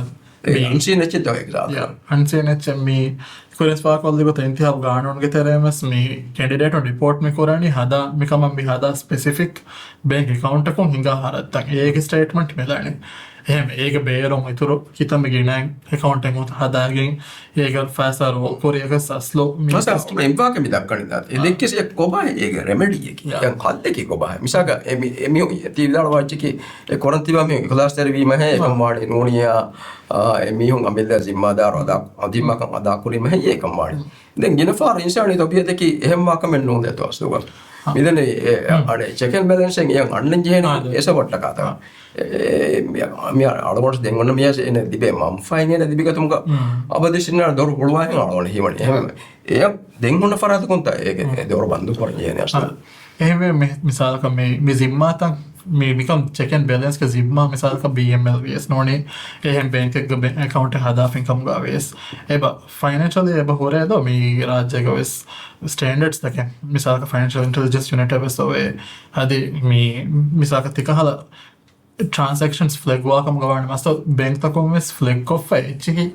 އެ މި އަންސީން އެއްޗެއް ތަވެ އެގްޒާކްޓް. ޔާ، އަންސީން އެއްޗެއް މި ކުރިން ފާކޮށްލި ގޮތަށް އިންތިހާބު ގާނޫނުގެ ތެރޭ ވެސް މި ކެންޑިޑޭޓުން ރިޕޯޓް މި ކުރަނީ ހަދާ، މިކަމަށް މި ހަދާ ސްޕެސިފިކް ބޭންކް އެކައުންޓަކުން ހިނގާ ހަރަދުތައް އޭގެ ސްޓޭޓްމަންޓް މިލަނީ. އެހެން އޭގެ ބޭރުން އިތުރު ކިތަންމެ ގިނައިން އެކައުންޓެއް ހަދާގެން އޭގެ ފައިސާ ރޯލް ކުރިޔަކަސް އަސްލު މި މަސަ، ސިސްޓަމް. އެއްވާހަކަ މި ދައްކަނީ ދާ. އެ އާ. ދެއްކިސް އެ ކޮބާ އޭގެ ރެމެޑީއަކީ؟ ޔާ. އެ ހައްލަކީ ކޮބާ؟ މިސާލަކަށް އެ މި، އެ މި ތި ވިދާޅުވާ އެއްޗަކީ އެ ކުރަން ތިބާ މީހުން އިޚްލާސްތެރިވީމަހޭ، އާ. އެކަން ވާނީ ނޫނިޔާ، އާ، އެ މީހުން އަމިއްލަ ޒިންމާދާރު އަދާ، ޒިންމާކަން އަދާކުރީމަހޭ އެކަން ވާނީ. ދެން ގިނަ ފަހަރު އިންސާނީ ތަބީއަތަކީ އެހެން ވާކަމެއް ނޫން ދެތޯ އަސްލުގަ. އާ. މިދަނީ އެ، އަނެ ޗެކް އެންޑް ބެލެންސެއް އެ އަންނަން ޖެހޭނީ އާ، ދެ. އެ ސަބަށްޓަކާތަ. އާ. އެ، މި، މި އަޅުގަނޑު ދެން އޮންނަ މިޔަސް އެނެ ދިބޭ މަންފާއިން އެނެ ދިބިގަތުމުގަ އަބަދި ސިންނާ ދޮރު ހުޅުވާހެން އަޅުގަނޑު ހީވަނީ. އެހެން އެ ދެން ހުންނަ ފަރާތަކުން ތަ އޭގެ ދޮރު ބަންދު ކުރަން ޖެހޭނެ އަސްލު. އެހެންވެ މި، މިސާލަކަށް މި، މި ޒިންމާތައް މި މިކަން ޗެކް އެންޑް ބެލެންސްގެ ޒިންމާ މިސާލަކަށް ބީއެމްއެލް ވިޔަސް ނޫނީ އެހެން ބޭންކެއްގެ ބޭންކް އެކައުންޓެއް ހަދާފިން ކަމުގަ ވިޔަސް އެބަ ފައިނޭންޝަލީ އެބަ ހުރޭ ދޯ މި ރާއްޖޭގަ ވެސް ސްޓޭންޑަޑްސް ތަކެއް މިސާލަކަށް ފައިނޭންޝަލް އިންޓެލިޖެންސް ޔުނިޓް ވެސް އޮވޭ. އަދި މި މިސާލަކަށް ތިކަހަލަ ޓްރާންސެކްޝަންސް ފްލެގް ވާ ކަމުގަ ވާނެ މަސްތޯ ބޭންކް ތަކުން ވެސް ފްލެގް ކޮށްފަ އެއްޗިހި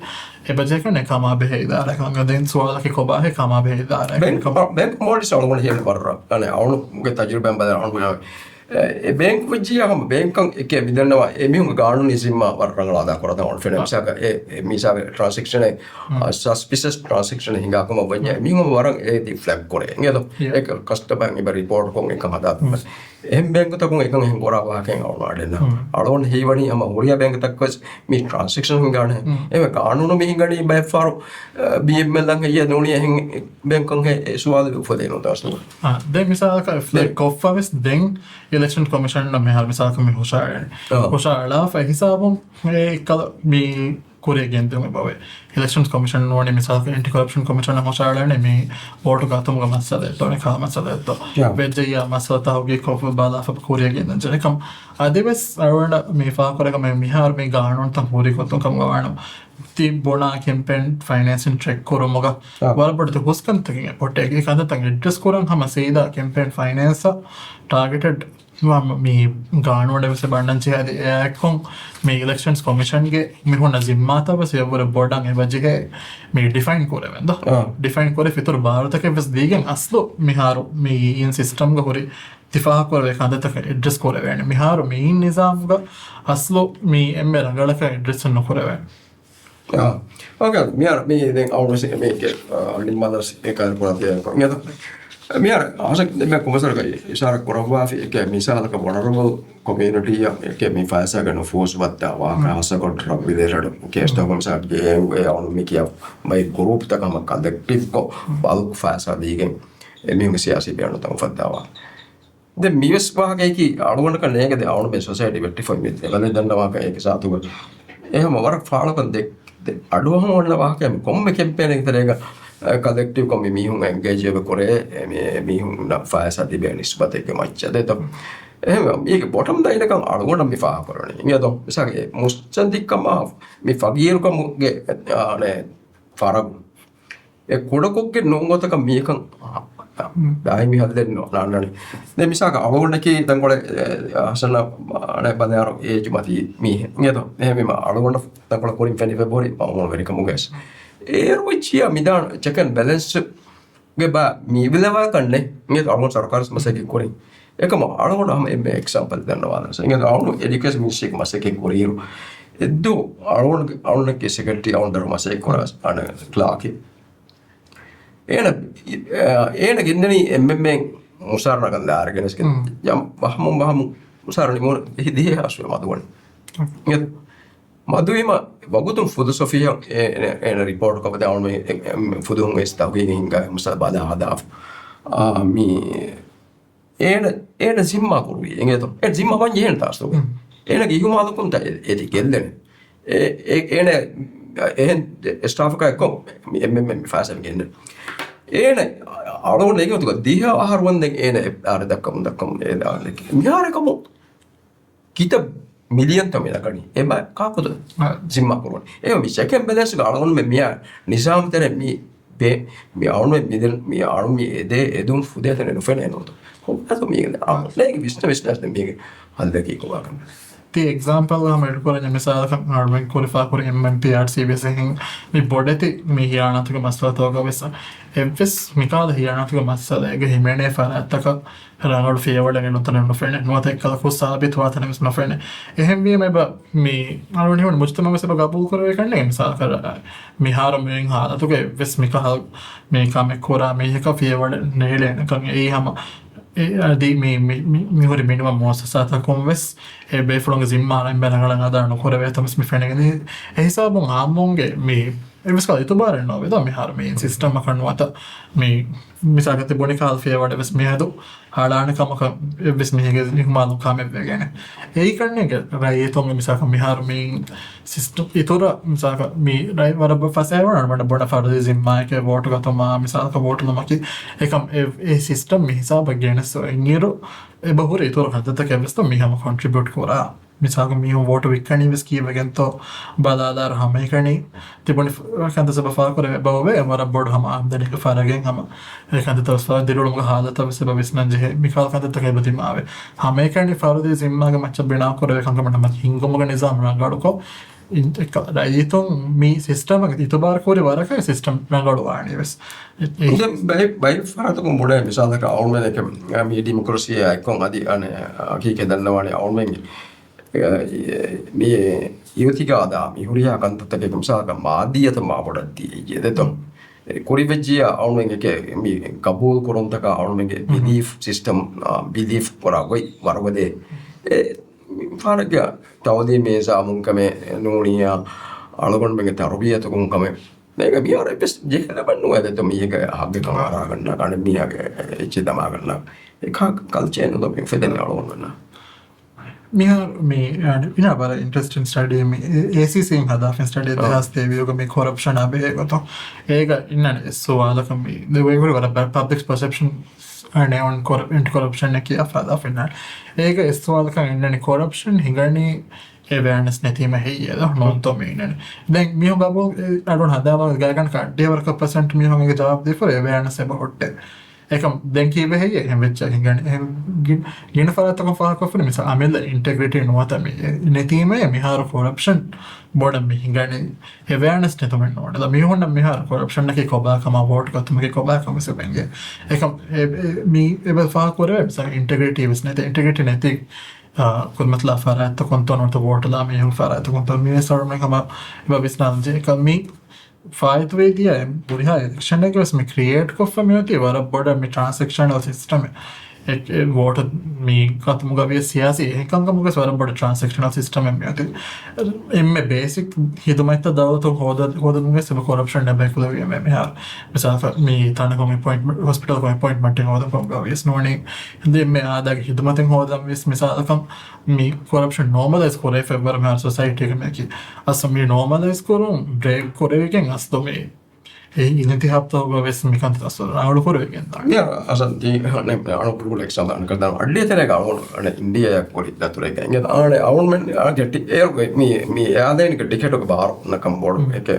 އެބަޖެހެން ކަމާ ބެހޭ އިދާރާ ކަމުގަ. ދެން ސުވާލަކީ ކޮބާހޭ ކަމާ ބެހޭ އިދާރާ ބޭންކް ކަމަށް؟ ބޭންކް މޯލިސް އަޅުގަނޑު ހިޔަނި ވަރަށް ރަ އަނެ އަޅުގަނޑުގެ ތަޖުރިބާ ބަލާ އަޅުގަނޑު އެ ބޭންކް ވެއްޖިޔާ ހަމަ ބޭންކަށް އެކޭ މިދަންނަވާ އެ މީހުންގެ ގާނޫނީ ޒިންމާ ވަރަށް ރަނގަޅަށް އަދާ ކުރަން އޮން ފެނެ. މިސާލަކަށް އެ މިސާލަކަށް ޓްރާންސެކްޝަނެއް ސަސްޕިޝަސް ޓްރާންސެކްޝަނެއް ހިނގާ ކަމަށް ވަންޏާ މީހުން ވަރަށް އޭތި ފްލެގް ކުރޭ އިނގޭތޯ. އެ ކަސްޓަމަރ އެބަ ރިޕޯޓް ކޮށް އެކަން ހަދާ އެހެން ބޭންކުތަކުން އެކަން އެހެން ކުރާ ވާހަކައެއް އަޅުގަނޑު އަޑެއް ނާ. އަޅުގަނޑު ހީވަނީ ހަމަ ހުރިހާ ބޭންކުތަކަށް ވެސް މި ޓްރާންސެކްޝަން ހިނގާނެ. އެ ގާނޫނު މި ހިނގަނީ ބައެއްފަހަރު ބީއެމްއެލް އަށް ހެއްޔޭ ނޫނީ އެހެން ބޭންކަށް ހެއް ސުވާލު އުފެދޭ ނުދާސް. ދެން މިސާލަކަށް ފްލެގް ކޮށްފަ ވެސް ދެން އިލެކްޝަން ކޮމިޝަން މިހާރު މިސާލަކަށް މި ހުށައަޅަނީ. ހުށައަޅާފަ އެ ހިސާބުން އެއްކަލަ މި ކުރިއަށް ގެންދިއުމެއް ބޮވޭ. އިލެކްޝަންސް ކޮމިޝަން ނޫނީ މިސާލަކަށް އެންޓި ކޮރަޕްޝަން ކޮމިޝަނަށް ހުށައަޅަނީ މި ވޯޓު ގަތުމުގެ މައްސަލައެއްތޯ ނިކާލް މައްސަލައެއްތޯ. ވެއްޖެއްޔާ މައްސަލަ ތަހުގީގުކޮށް ބަލާފަ ކުރިއަށް ގެންދަން ޖެހޭ ކަމަށް. އަދިވެސް އަޅުގަނޑަށް މި ފާހަގަކުރެއްވި މިހާރު މި ގާނޫނުތައް ހުރި ގޮތުން ކަމުގަ ވާނަމަ ތި ބުނާ ކެމްޕޭން ފައިނޭންސިން ޓްރެކް ކުރުމުގަ ވަރަށް ބޮޑެތި ހުސްކަންތަކެއް އެ ކޮޓައިގެ ކަންތައްތައް އެޑްރެސް ކުރަން ހަމަ ސީދާ ކެމްޕޭން ފައިނޭންސަށް ޓާގެޓެޑް މި ގާނޫނެއް ވެސް ބަންނަން ޖެހޭ. އަދި އެއާއެއްކޮށް މި އިލެކްޝަންސް ކޮމިޝަންގެ މި ހުންނަ ޒިންމާތައް ވެސް އެއަށްވުރެ ބޮޑަށް އެބަ ޖެހޭ މި ޑިފައިން ކުރެވެން ދޯ. ޑިފައިން ކުރެ ފިތުރު ބާރުތަކެއް ވެސް ދީގެން އަސްލު މިހާރު މި އިން ސިސްޓަމްގަ ހުރި ތި ފާހަގަކުރެވޭ ކަންތައްތަކަށް އެޑްރެސް ކުރެވޭނެ. މިހާރު މި އިން ނިޒާމްގަ އަސްލު މި އެންމެ ރަނގަޅަކަށް އެޑްރެސް ނުކުރެވޭނެ. އާ، އޯކޭ. މިހާރު މި ދެން އަޅުގަނޑު މީގެ، އާ، ނިންމާލަސް އެކަލަ ކުރާ ތިޔަ ކޮ. މިހާރު އަހަސަ ދެން ކުމަސަރަކަ އިޝާރާ ކުރައްވާފި އެކޭ މިސާލަކަށް ވަނަރަބަލް ކޮމިއުނިޓީއަށް އެކޭ މި ފައިސާގެ ނުފޫޒު ވައްދާ ވާހަކަ ހަސަކޮށް ރައްވިލޭރަޑު ކޭސްތަކުން މިސާލަށް ގޭ އެ އަޅު މި ކިޔާ ބައި ގްރޫޕްތަކަށް ހަމަ ކަލެކްޓިވްކޮށް ބަލްކް ފައިސާ ދީގެން އެމީހުންގެ ސިޔާސީ ބޭނުންތައް އުފައްދާ ވާހަކަ. ދެން މިވެސް ވާހަކައަކީ އަޅުގަނޑަކަށް ނޭނގެ ދެ އަޅުގަނޑު މި ސޮސައިޓީ ވެއްޓިފައި މި ދެވަލެ ދަންނަވާކަށް އެކި ސާތުގަ އެ ހަމަ ވަރަށް ފާޅަކަން ދެ، ދެ އަޑުއަހަން އޮންނަ ވާހަކަ މި ކޮންމެ ކެމްޕޭނެއްގެ ތެރޭގަ، އަ، ކަލެކްޓިވްކޮށް މި މީހުން އެންގޭޖް އެބަ ކުރޭ، އެ މީ، މީހުންނަށް ފައިސާ ދިބޭ ނިސްބަތެއްގެ މައްޗަށް ދޭތޯ. އެހެންވެ، މީގެ ބޮޓަމް ލައިނަކަށް އަޅުގަނޑަށް މި ފާހަގަކުރަނީ. މިއަދު މިސާލަކަށް މުއްސަނދިކަމާ މި ފަގީރުކަމުގެ، އާ، ނޭ، ފަރަގު. އެ ކުޑަކޮށްގެން ނޫން ގޮތަކަށް މީހަކަށް ދާއިމީ ހައްލެއް ނޯންނާނެ. ދެން މިސާލަކަށް އަޅުގަނޑަކީ ތަންކޮޅެއް، އެ، ހަސަން އަނެއް ބަލާރު އޭޖު މަތީ މީހެއް. އިނގޭތޯ؟ އެހެންވީމަ އަޅުގަނޑަށް ތަންކޮޅެއް ކުރިން ފެނިފަ ބޯރި މައުމޫނު ވެރިކަމުގަސް. އޭރު ވެއްޗިޔާ މިދާން ޗެކް އެންޑް ބެލެންސް ގެ ބާ މީ ވިލަވާކަންނެ އިނގޭތޯ އަޅުގަނޑު ސަރުކާރު މަސައްކަތް ކުރިން. އެކަމަ އަޅުގަނޑު ހަމަ އެންމެ އެކްސަމްޕަލް ދަންނަވާލަން. އިނގޭތޯ އަޅުގަނޑު އެޑިއުކޭޝަން މިނިސްޓްރީގެ މަސައްކަތް ކުރިއިރު އެއްދު އަޅުގަނޑު، އަޅުގަނޑަކީ ސެކްރެޓަރީ އަޅުގަނޑު މަސައްކަތް ކުރާ ކްލާކެއް. އޭނަ، އޭނަ ގެންދަނީ އެމްއެމްއޭ މުސާރަ ނަގަން ދާރެގެނެސް ޖަމް ބަހަމުން ބަހަމުން މުސާރަ ނިމުނު އެހި ދިހަ ހާސްވެ މަދުވަނީ. އެ މަދުވީމަ ވަގުތުން ފުދު ސޮފިޔަ އޭ، އޭ، އޭނަ ރިޕޯޓް ކޮށްދެ އަޅުމެ ފުދުހުން އެސް ތަހުގީގެ ހިނގާ މުސާ ބަލާ ހަދާފަ. އާ، މީ އޭނަ، އޭނަ ޒިންމާ ކުރުވީ އެނގޭތޯ؟ އެ ޒިންމާ ވަން ޖެހޭނެ ތާސްތުގެ. އޭނަގެ އިހުމާލުކުންތައް އެ، އެދި ގެއްލެނެ. އެ، އެ، އޭނަ އެހެން ސްޓާފަކާ އެއްކޮށް މި އެމްއެމްއެ މި ފައިސާ ގެންނެ. އޭނަ އަޅުގަނޑު އެގެ ގޮތުގަ ދިހަ އަހަރު ވަންދެން އޭނަ އެ އާރެ ދައްކަމުން ދައްކަމުން އޭ ދާނެ. މިހާރެ ކަމު ކިތައް މިލިއަންތައް މި ދައްކަނީ. އެ ބަ-، ކާކުތަ އަ. ޒިންމާ ކުރުވަނީ. އެ މި ޗެކް އެންޑް ބެލެންސްގަ އަޅުގަނޑުމެ މިޔާ ނިޒާމް ތެރެ މި ބޭ-، މި އަޅުމެ މި ދެން، މި އަޅު މި އެދޭ އެދުން ފުދޭ ތަނެއް ނުފެނޭ ނޫންތޯ. ހޮއްވާތޯ މީގެ އަ. އަޅުގަނޑުގެ ވިސްނަ ވިސްނާސް ދެން މީގެ ހައްލަކީ ކޮބާކަން. ތި އެގްޒާމްޕަލް ހަމަ އެޑް ކުރަންޏާ މިސާލަކަށް އަޅުމެން ކުރިފާ ކުރި އެމްއެމްޕީއާރްސީ ވެސް އެހެން މި ބޮޑެތި މި ހިޔާނާތުގެ މައްސަލަތަކުގަ ވެސް އެއްވެސް މިކާލަ ހިޔާނާތުގެ މައްސަލައެއްގަ ހިމެނޭ ފަރާތްތަކަށް ރަނގަޅު ފިޔަވަޅެއް ނުތަނެއް ނުފެނޭ، ނުވަތަ އެއްކަލަކު ސާބިތުވާ ތަނެއް ވެސް ނުފެނޭ. އެހެންވީމަ އެބަ މި އަޅުގަނޑު ހިމެނޭ މުޖުތަމަޢު ވެސް އެބަ ގަބޫލު ކުރެވޭ ކަންނޭނގެ. މިސާލަކަށް މިހާރު މިއޮތް ހާލަތުގަ އެއްވެސް މިކަހަލަ މި ކަމެއް ކުރާ މީހަކަށް ފިޔަވަޅެއް ނޭޅޭނެކަން އެއީ ހަމަ އެ އަދި މި، މި، މި، މިހުރި މިނިވަން މުއައްސަސާތަކުން ވެސް އެ ބޭފުޅުންގެ ޒިންމާ އެންމެ ރަނގަޅަށް އަދާ ނުކުރެވޭތަން ވެސް މި ފެނިގެން. އެ ހިސާބުން އާއްމުންގެ މި އެއްވެސް ކަހަލަ އިތުބާރެއް ނޯވޭ ދޯ މިހާރު މި ސިސްޓަމަކަށް ނުވަތަ މި މިސާލަކަށް ތި ބުނި ކަހަލަ ފިޔަވަޅެއް ވެސް މިއަދު އަޅާނެ ކަމަކަށް އެއްވެސް މީހެއްގެ އިހުމާލު ކާމެއްވެގެނެ. އެއީ ކަންނޭނގެ ރައްޔިތުންގެ މިސާލަކަށް މިހާރު މި ސިސްޓަމް އިތުރަށް މިސާލަކަށް މި ރައްޔިތު ވަރަށް ފަސޭހަވާނެ ބޮޑަށް ބޮޑަށް ފަރުދީ ޒިންމާއެކޭ ވޯޓު ގަތުމާ މިސާލަކަށް ވޯޓު ލުމަކީ އެކަމް އެ، އެ ސިސްޓަމް މި ހިސާބަށް ގެނެސް އިންއިރު އެބަ ހުރި އިތުރު ކަންތައްތަކެއް ވެސް މީ ހަމަ ކޮންޓްރިބިއުޓް ކުރާ. މިސާލަކަށް މީހުން ވޯޓު ވިއްކަނީ ވެސް ކީއްވެގެންތޯ ބަލާލާރު ހަމައެކަނި ތިބުނި ކަންތައް ސަބަ ފާކުރެވޭ ބައުވޭ ވަރަށް ބޮޑު ހަމަ އާމްދަނީގެ ފަރަގެއް ހަމަ އެ ކަންތައް ތަވަސް ދިރިއުޅުމުގެ ހާލަތަށް ވެސް އެބަ ވިސްނަން ޖެހޭ މިކަހަލަ ކަންތައްތަކެއް އެބަ ދިމާވޭ. ހަމައެކަނި ފަރުދީ ޒިންމާގެ މައްޗަށް ބިނާކުރެވޭ ކަންކަމަށް ހިންގުމުގެ ނިޒާމް ރަނގަޅުކޮށް، އިން-، އެކަ-، ރައްޔިތުން މި ސިސްޓަމަށް އިތުބާރު ކުރި ވަރަކަށް ސިސްޓަމް ރަނގަޅުވާނީ ވެސް. އެ-، އެ- ދެން ބައެއް، ބައެއް ފަރާތަކުން ބުނޭ މިސާލަކަށް އަޅުމެން އެކަ-، މި ޑިމޮކްރަސީއާ އެއްކޮށް އަދި އަނެއް ހަގީގަތް ދަންނަވާނެ އަޅުމެންގެ، އެ، މި އިއުތިގާދާ މި ހުރިހާ ކަންތައްތަކެއް މިސާލަކަށް މާއްދިއްޔަތަށް މާ ބޮޑަށް ދިޔައީ ދެތޯ. އެ ކުރިވެއްޖިއްޔާ އަޅުމެންގެ މި ގަބޫލު ކުރުންތަކާ އަޅުމެންގެ ބިލީފް ސިސްޓަމް، އާ، ބިލީފް ކުރާ ގޮތް ވަރުގަދޭ. އެ، މި ފާރަގަ ތައުލީމީ ނިޒާމުން ކަމެއް ނޫނިއްޔާ، އަޅުގަނޑުމެންގެ ތަރުބިޔަތުގެ ކަމެއް. މޭގަ މިހާރު އެއްވެސް ޖެހިލަބަން ނުވޭ ދެތޯ މީހެއްގެ ހައްގެއް ކަމަށް އަރާގަންނަ، އަނެއް މީހާގެ އެއްޗެއް ދަމާގަންނަ. އެ ކަ-، ކަލްޗަރެއް ނުދޯ މި އުފެދެނީ އަޅުގަނޑުމެންނަށް. މިހާރު މި، އަނެއް، އިނާ ވަރަށް އިންޓްރެސްޓިން ސްޓަޑީ މި އޭ-، އޭސީސީން ހަދާފިން ސްޓަޑީ އަ. ދެހާސް ތޭވީހުގަ މި ކޮރަޕްޝަނާ ބެހޭ ގޮތުން. އޭގަ އިންނަނީ ސުވާލަކަށް މި ދެ ވޭގުޅި ވަރަށް ބަ-، ޕަބްލިކް ޕަސެޕްޝަން އަނެއް އޮން ކޮރަ-، އެންޓި ކޮރަޕްޝަން އަކީ އަފާދާފިންނާނެ. އޭގަ އެއް ސުވާލަކަށް އިންނަނީ ކޮރަޕްޝަން ހިނގަނީ އެވެއަނެސް ނެތީމަ ހެއްޔޭ ދޯ ނޫންތޯ މި އިންނަނީ. ދެން މީހުން ގަބޫލު އަޑުން ހަދާ ވަގުތު ގާތްގަނޑަކަށް އައްޑިހަ ވަރަކަށް ޕަސެންޓް މީހުން އޭގެ ޖަވާބު ދީފަ އެވެއަނެސް އެބަ ހުއްޓޭ. އެކަމް ދެން ކީއްވެ ހެއްޔޭ އެހެން ވެއްޖެ ހިނގަނީ؟ އެހެން ގި-، ގިނަ ފަރާތްތަކުން ފާހަގަކޮށްފިނި މިސާ އަމިއްލަ އިންޓެގްރިޓީ ނުވަތަ މި ނެތީމައޭ މިހާރު ކޮރަޕްޝަން ބޮޑަށް މި ހިނގަނީ. އެވެއަނެސް ނެތުމެއް ނޫން. އެދަ މީހުންނަށް މިހާރު ކޮރަޕްޝަންއަކީ ކޮބާ ކަމާ ވޯޓް ގަތުމަކީ ކޮބާ ކަމަށް ވެސް އެބަ އެނގޭ. އެކަމް އެ-، އެ-، މީ އެބަ ފާހަގަކުރެވޭ މިސާ އިންޓެގްރިޓީ ވެސް ނެތޭ. އިންޓެގްރިޓީ ނެތީ، އާ، ކުރިމަތިލާ ފަރާތްތަކުން ތޯ ނުވަތަ ވޯޓުލާ މީހުން ފަރާތްތަކުން ތޯ މިވެސް އަޅުމެން ހަމަ އެބަ ވިސްނާލަން ޖެހޭ. އެކަމް މީ ފާއިތުވެ ދިޔަ ހުރިހާ އިލެކްޝަނެއްގެ ވެސް މި ކްރިއޭޓް ކޮށްފަ މިއޮތީ ވަރަށް ބޮޑަށް މި ޓްރާންސެކްޝަނަލް ސިސްޓަމެއް. އެ، އެ ވޯޓު މި ގަތުމުގަ ވިޔަސް ސިޔާސީ އެހެންކަންކަމުގަ ވެސް ވަރަށް ބޮޑަށް ޓްރާންސެކްޝަނަލް ސިސްޓަމެއް މިއޮތީ. އެންމެ ބޭސިކް ހިދުމަތްތައް ދައުލަތުން ހޯދަ-، ހޯދުމުގަ ވެސް އެބަ ކޮރަޕްޝަން އެބަ އެކުލެވި އެންމެ މިހާރު. މިސާލަކަށް މި ތަނަކުން އެޕޮއިންޓްމަންޓް، ހޮސްޕިޓަލަކުން އެޕޮއިންޓްމަންޓެއް ހޯދަން ކަމުގަ ވިޔަސް ނޫނީ އެންމެ އާދައިގެ ހިދުމަތެއް ހޯދަން ވިޔަސް މިސާލަކަށް މި ކޮރަޕްޝަން ނޯމަލައިޒް ކުރެވިފަ އެއްވަރު މިހާރު ސޮސައިޓީގަ މިއަކީ. އަސްލު މި ނޯމަލައިޒް ކުރުން ޑްރެގް ކުރެވިގެން އަސްލު މި އެ އިންތިހާބްތަކުގަ ވެސް މިކަންތައް އަސްލު ރަނގަޅު ކުރެވިގެން ދާނެ. މި އަސަން ތީ އަނެއް އަނު ކުރު އެކްސާމް ދާނެ ކަދާ އައްޑި ތެރޭގަ އަޅު އަނެ އިންޑިއާ ކުރި ދަތުރެގެ އިނގެ އަނެ އަޅުމެން އާގެ ޓި-، އޭރުގެ މި، މި އާދައިންގެ ޓިކެޓުގެ ބާރު ނަކަމް ބޮޑު އެކެ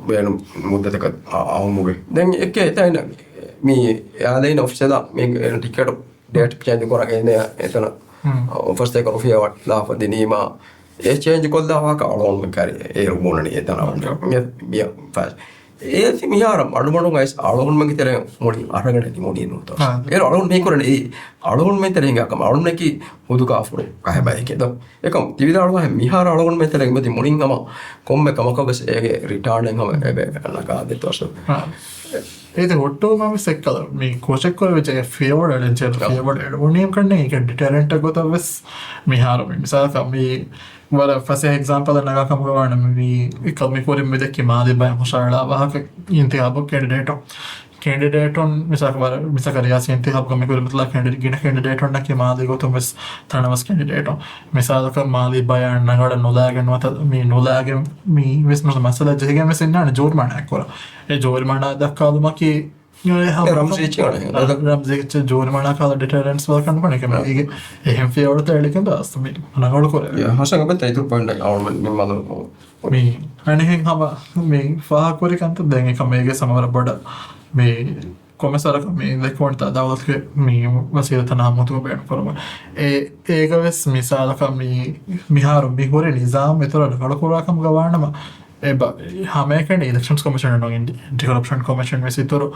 ބޭނު މުއްދަތަކަށް އައުމުގެ. ދެން އެކެ އެތައިނަ މި އާދައިން އޮފިސަލާ މި ޓިކެޓު ޑޭޓް ޗޭންޖް ކުރަން އޭނަ އެތަނަށް އޮފިސް އެކަށް ރުފިޔާ ވައްޓާފަ ދިނީމާ، އެ ޗޭންޖް ކޮށްލާ ވާހަކަ އަޅުގަނޑުމެން ކައިރި އޭރު ބުނަނީ އެތަނަށް މި، މި ފަ-، އޭތި މިހާރަށް މަޑުމަޑުން އައިސް އަޅުގަނޑުމެންގެ ތެރެއަށް މުޅި އަރަގަނޑަކީ މުޅި ނޫންތޯ. އާ. އޭރު އަޅުގަނޑު މީ ކުރަނީ އަޅުގަނޑުމެން ތެރެ ހިނގާ ކަމަށް އަޅުގަނޑަކީ ހުދު ކާފަރު ކަހެ ބައެކޭ ދޯ. އެކަމް ތިވިދާޅުވާހެން މިހާރު އަޅުގަނޑުމެން ތެރެ މެދި މުޅިން ހަމަ ކޮންމެ ކަމަކަށް ވެސް އޭގެ ރިޓާނެއް ހަމަ އެބެ ނަގާ ދެތޯ. އާ. އޭތި ހުއްޓުވުމަށް ވެސް އެއްކަލަ މި ކޯޗެއް ކުރެވިއްޖެ ފިޔަވަޅު އެޅެން ޗޭރު ފިޔަވަޅު އެޅުވުނީ ކަންނޭނގެ ޑިޓަރެންޓް ގޮތަށް ވެސް މިހާރު މި މިސާލަކަށް މި ވަރަށް ފަސޭހަ އެގްޒާމްޕަލެއް ނަގާ ކަމުގަ ވާނަމަ މި އެކަލް މި ކުރިން މި ދެއްކި މާލީ ބަޔަށް ހުށަހަޅާ ވާހަކަ އިންތިހާބު ކެންޑިޑޭޓު. ކެންޑިޑޭޓުން މިސާލަކަށް ވަރަށް މިސާލަކަށް ރިޔާސީ އިންތިހާބުގަ މި ކުރި މިތަލާ ކެންޑި-، ގިނަ ކެންޑިޑޭޓުންނަކީ މާލީ ގޮތުން ވެސް ތަނަވަސް ކެންޑިޑޭޓު. މިސާލަކަށް މާލީ ބަޔާ ނަގަޅަށް ނުލާގެން ނުވަތަ މި ނުލާގެން މި ވެސް މަ-، މައްސަލަ ޖެހިގެން ވެސް އިންނާނެ ޖޫރިމަނާ އެއްކުރަ. އެ ޖޫރިމަނާ ދައްކާލުމަކީ ރަމްޒީ އެއްޗެއް އަނެއް. ރަމްޒީ އެއްޗެއް ޖޫރިމަނާ ކާލަ ޑިޓަރެންސް ވަރަކަށް ނުބުނެ ކަމެއް. އާ. އޭގެ އެހެން ފިޔަވަޅުތައް އެޅިގެން ދާސް މި ރަނގަޅު ކުރެވޭ. ހަސަން އަބަދު އިތުރު ޕޮއިންޓް އަޅުމެން މި މަދު މި އަނެހެން ހަމަ މި ފާހަގަކުރި ކަންތައް ދެން އެކަމަށް އޭގެ ސަމަވަރަށް ބޮޑަށް މި ކޮމެސަރަކަށް މި ދެކޮންތަ ދައުލަތުގެ މި ވަސީލަތަނާ މުތު ބޭނުން ކުރުމަށް. އޭ، އޭގަ ވެސް މިސާލަކަށް މި މިހާރު މި ހުރި ނިޒާމް އިތުރަށް ރަނގަޅު ކުރާ ކަމުގަ ވާނަމަ، އެބަ ހަމައެކަނި އިލެކްޝަންސް ކޮމިޝަން ނޫން އެންޓި ކޮރަޕްޝަން ކޮމިޝަން ވެސް އިތުރު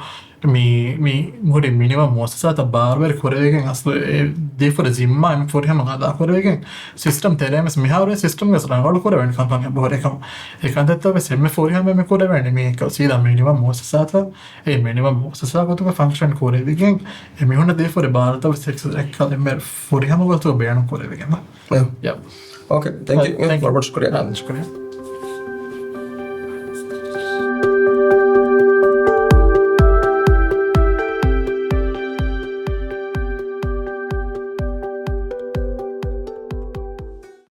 މި، މި ހުރި މިނިވަން މުއައްސަސާތައް ބާރުވެރި ކުރެވިގެން އަސްލު އެ ދީފުރި ޒިންމާ އެންމެ ފުރިހަމަ އަދާ ކުރެވިގެން ސިސްޓަމް ތެރޭ ވެސް މިހާރު ސިސްޓަމް ވެސް ރަނގަޅު ކުރެވެން ކަންކަން އެބަހުރި ކަމަށް. އެ ކަންތައްތައް ވެސް އެންމެ ފުރިހަމަ މި ކުރެވޭނެ މީ ސީދާ މިނިވަން މުއައްސަސާތައް އެ މިނިވަން މުއައްސަސާ ގޮތުގަ ފަންކްޝަން ކުރެވިގެން އެ މީހުންނަށް ދީފުރި ބާރުތައް ވެސް އެކަލް އެންމެ ފުރިހަމަ ގޮތުގަ ބޭނުން ކުރެވިގެން. ޔާ. ޔާ. އޯކޭ، ތެންކް ޔޫ. ތެންކް ޔޫ. ވަރަށް ޝުކުރިއްޔާ. ޝުކުރިއްޔާ.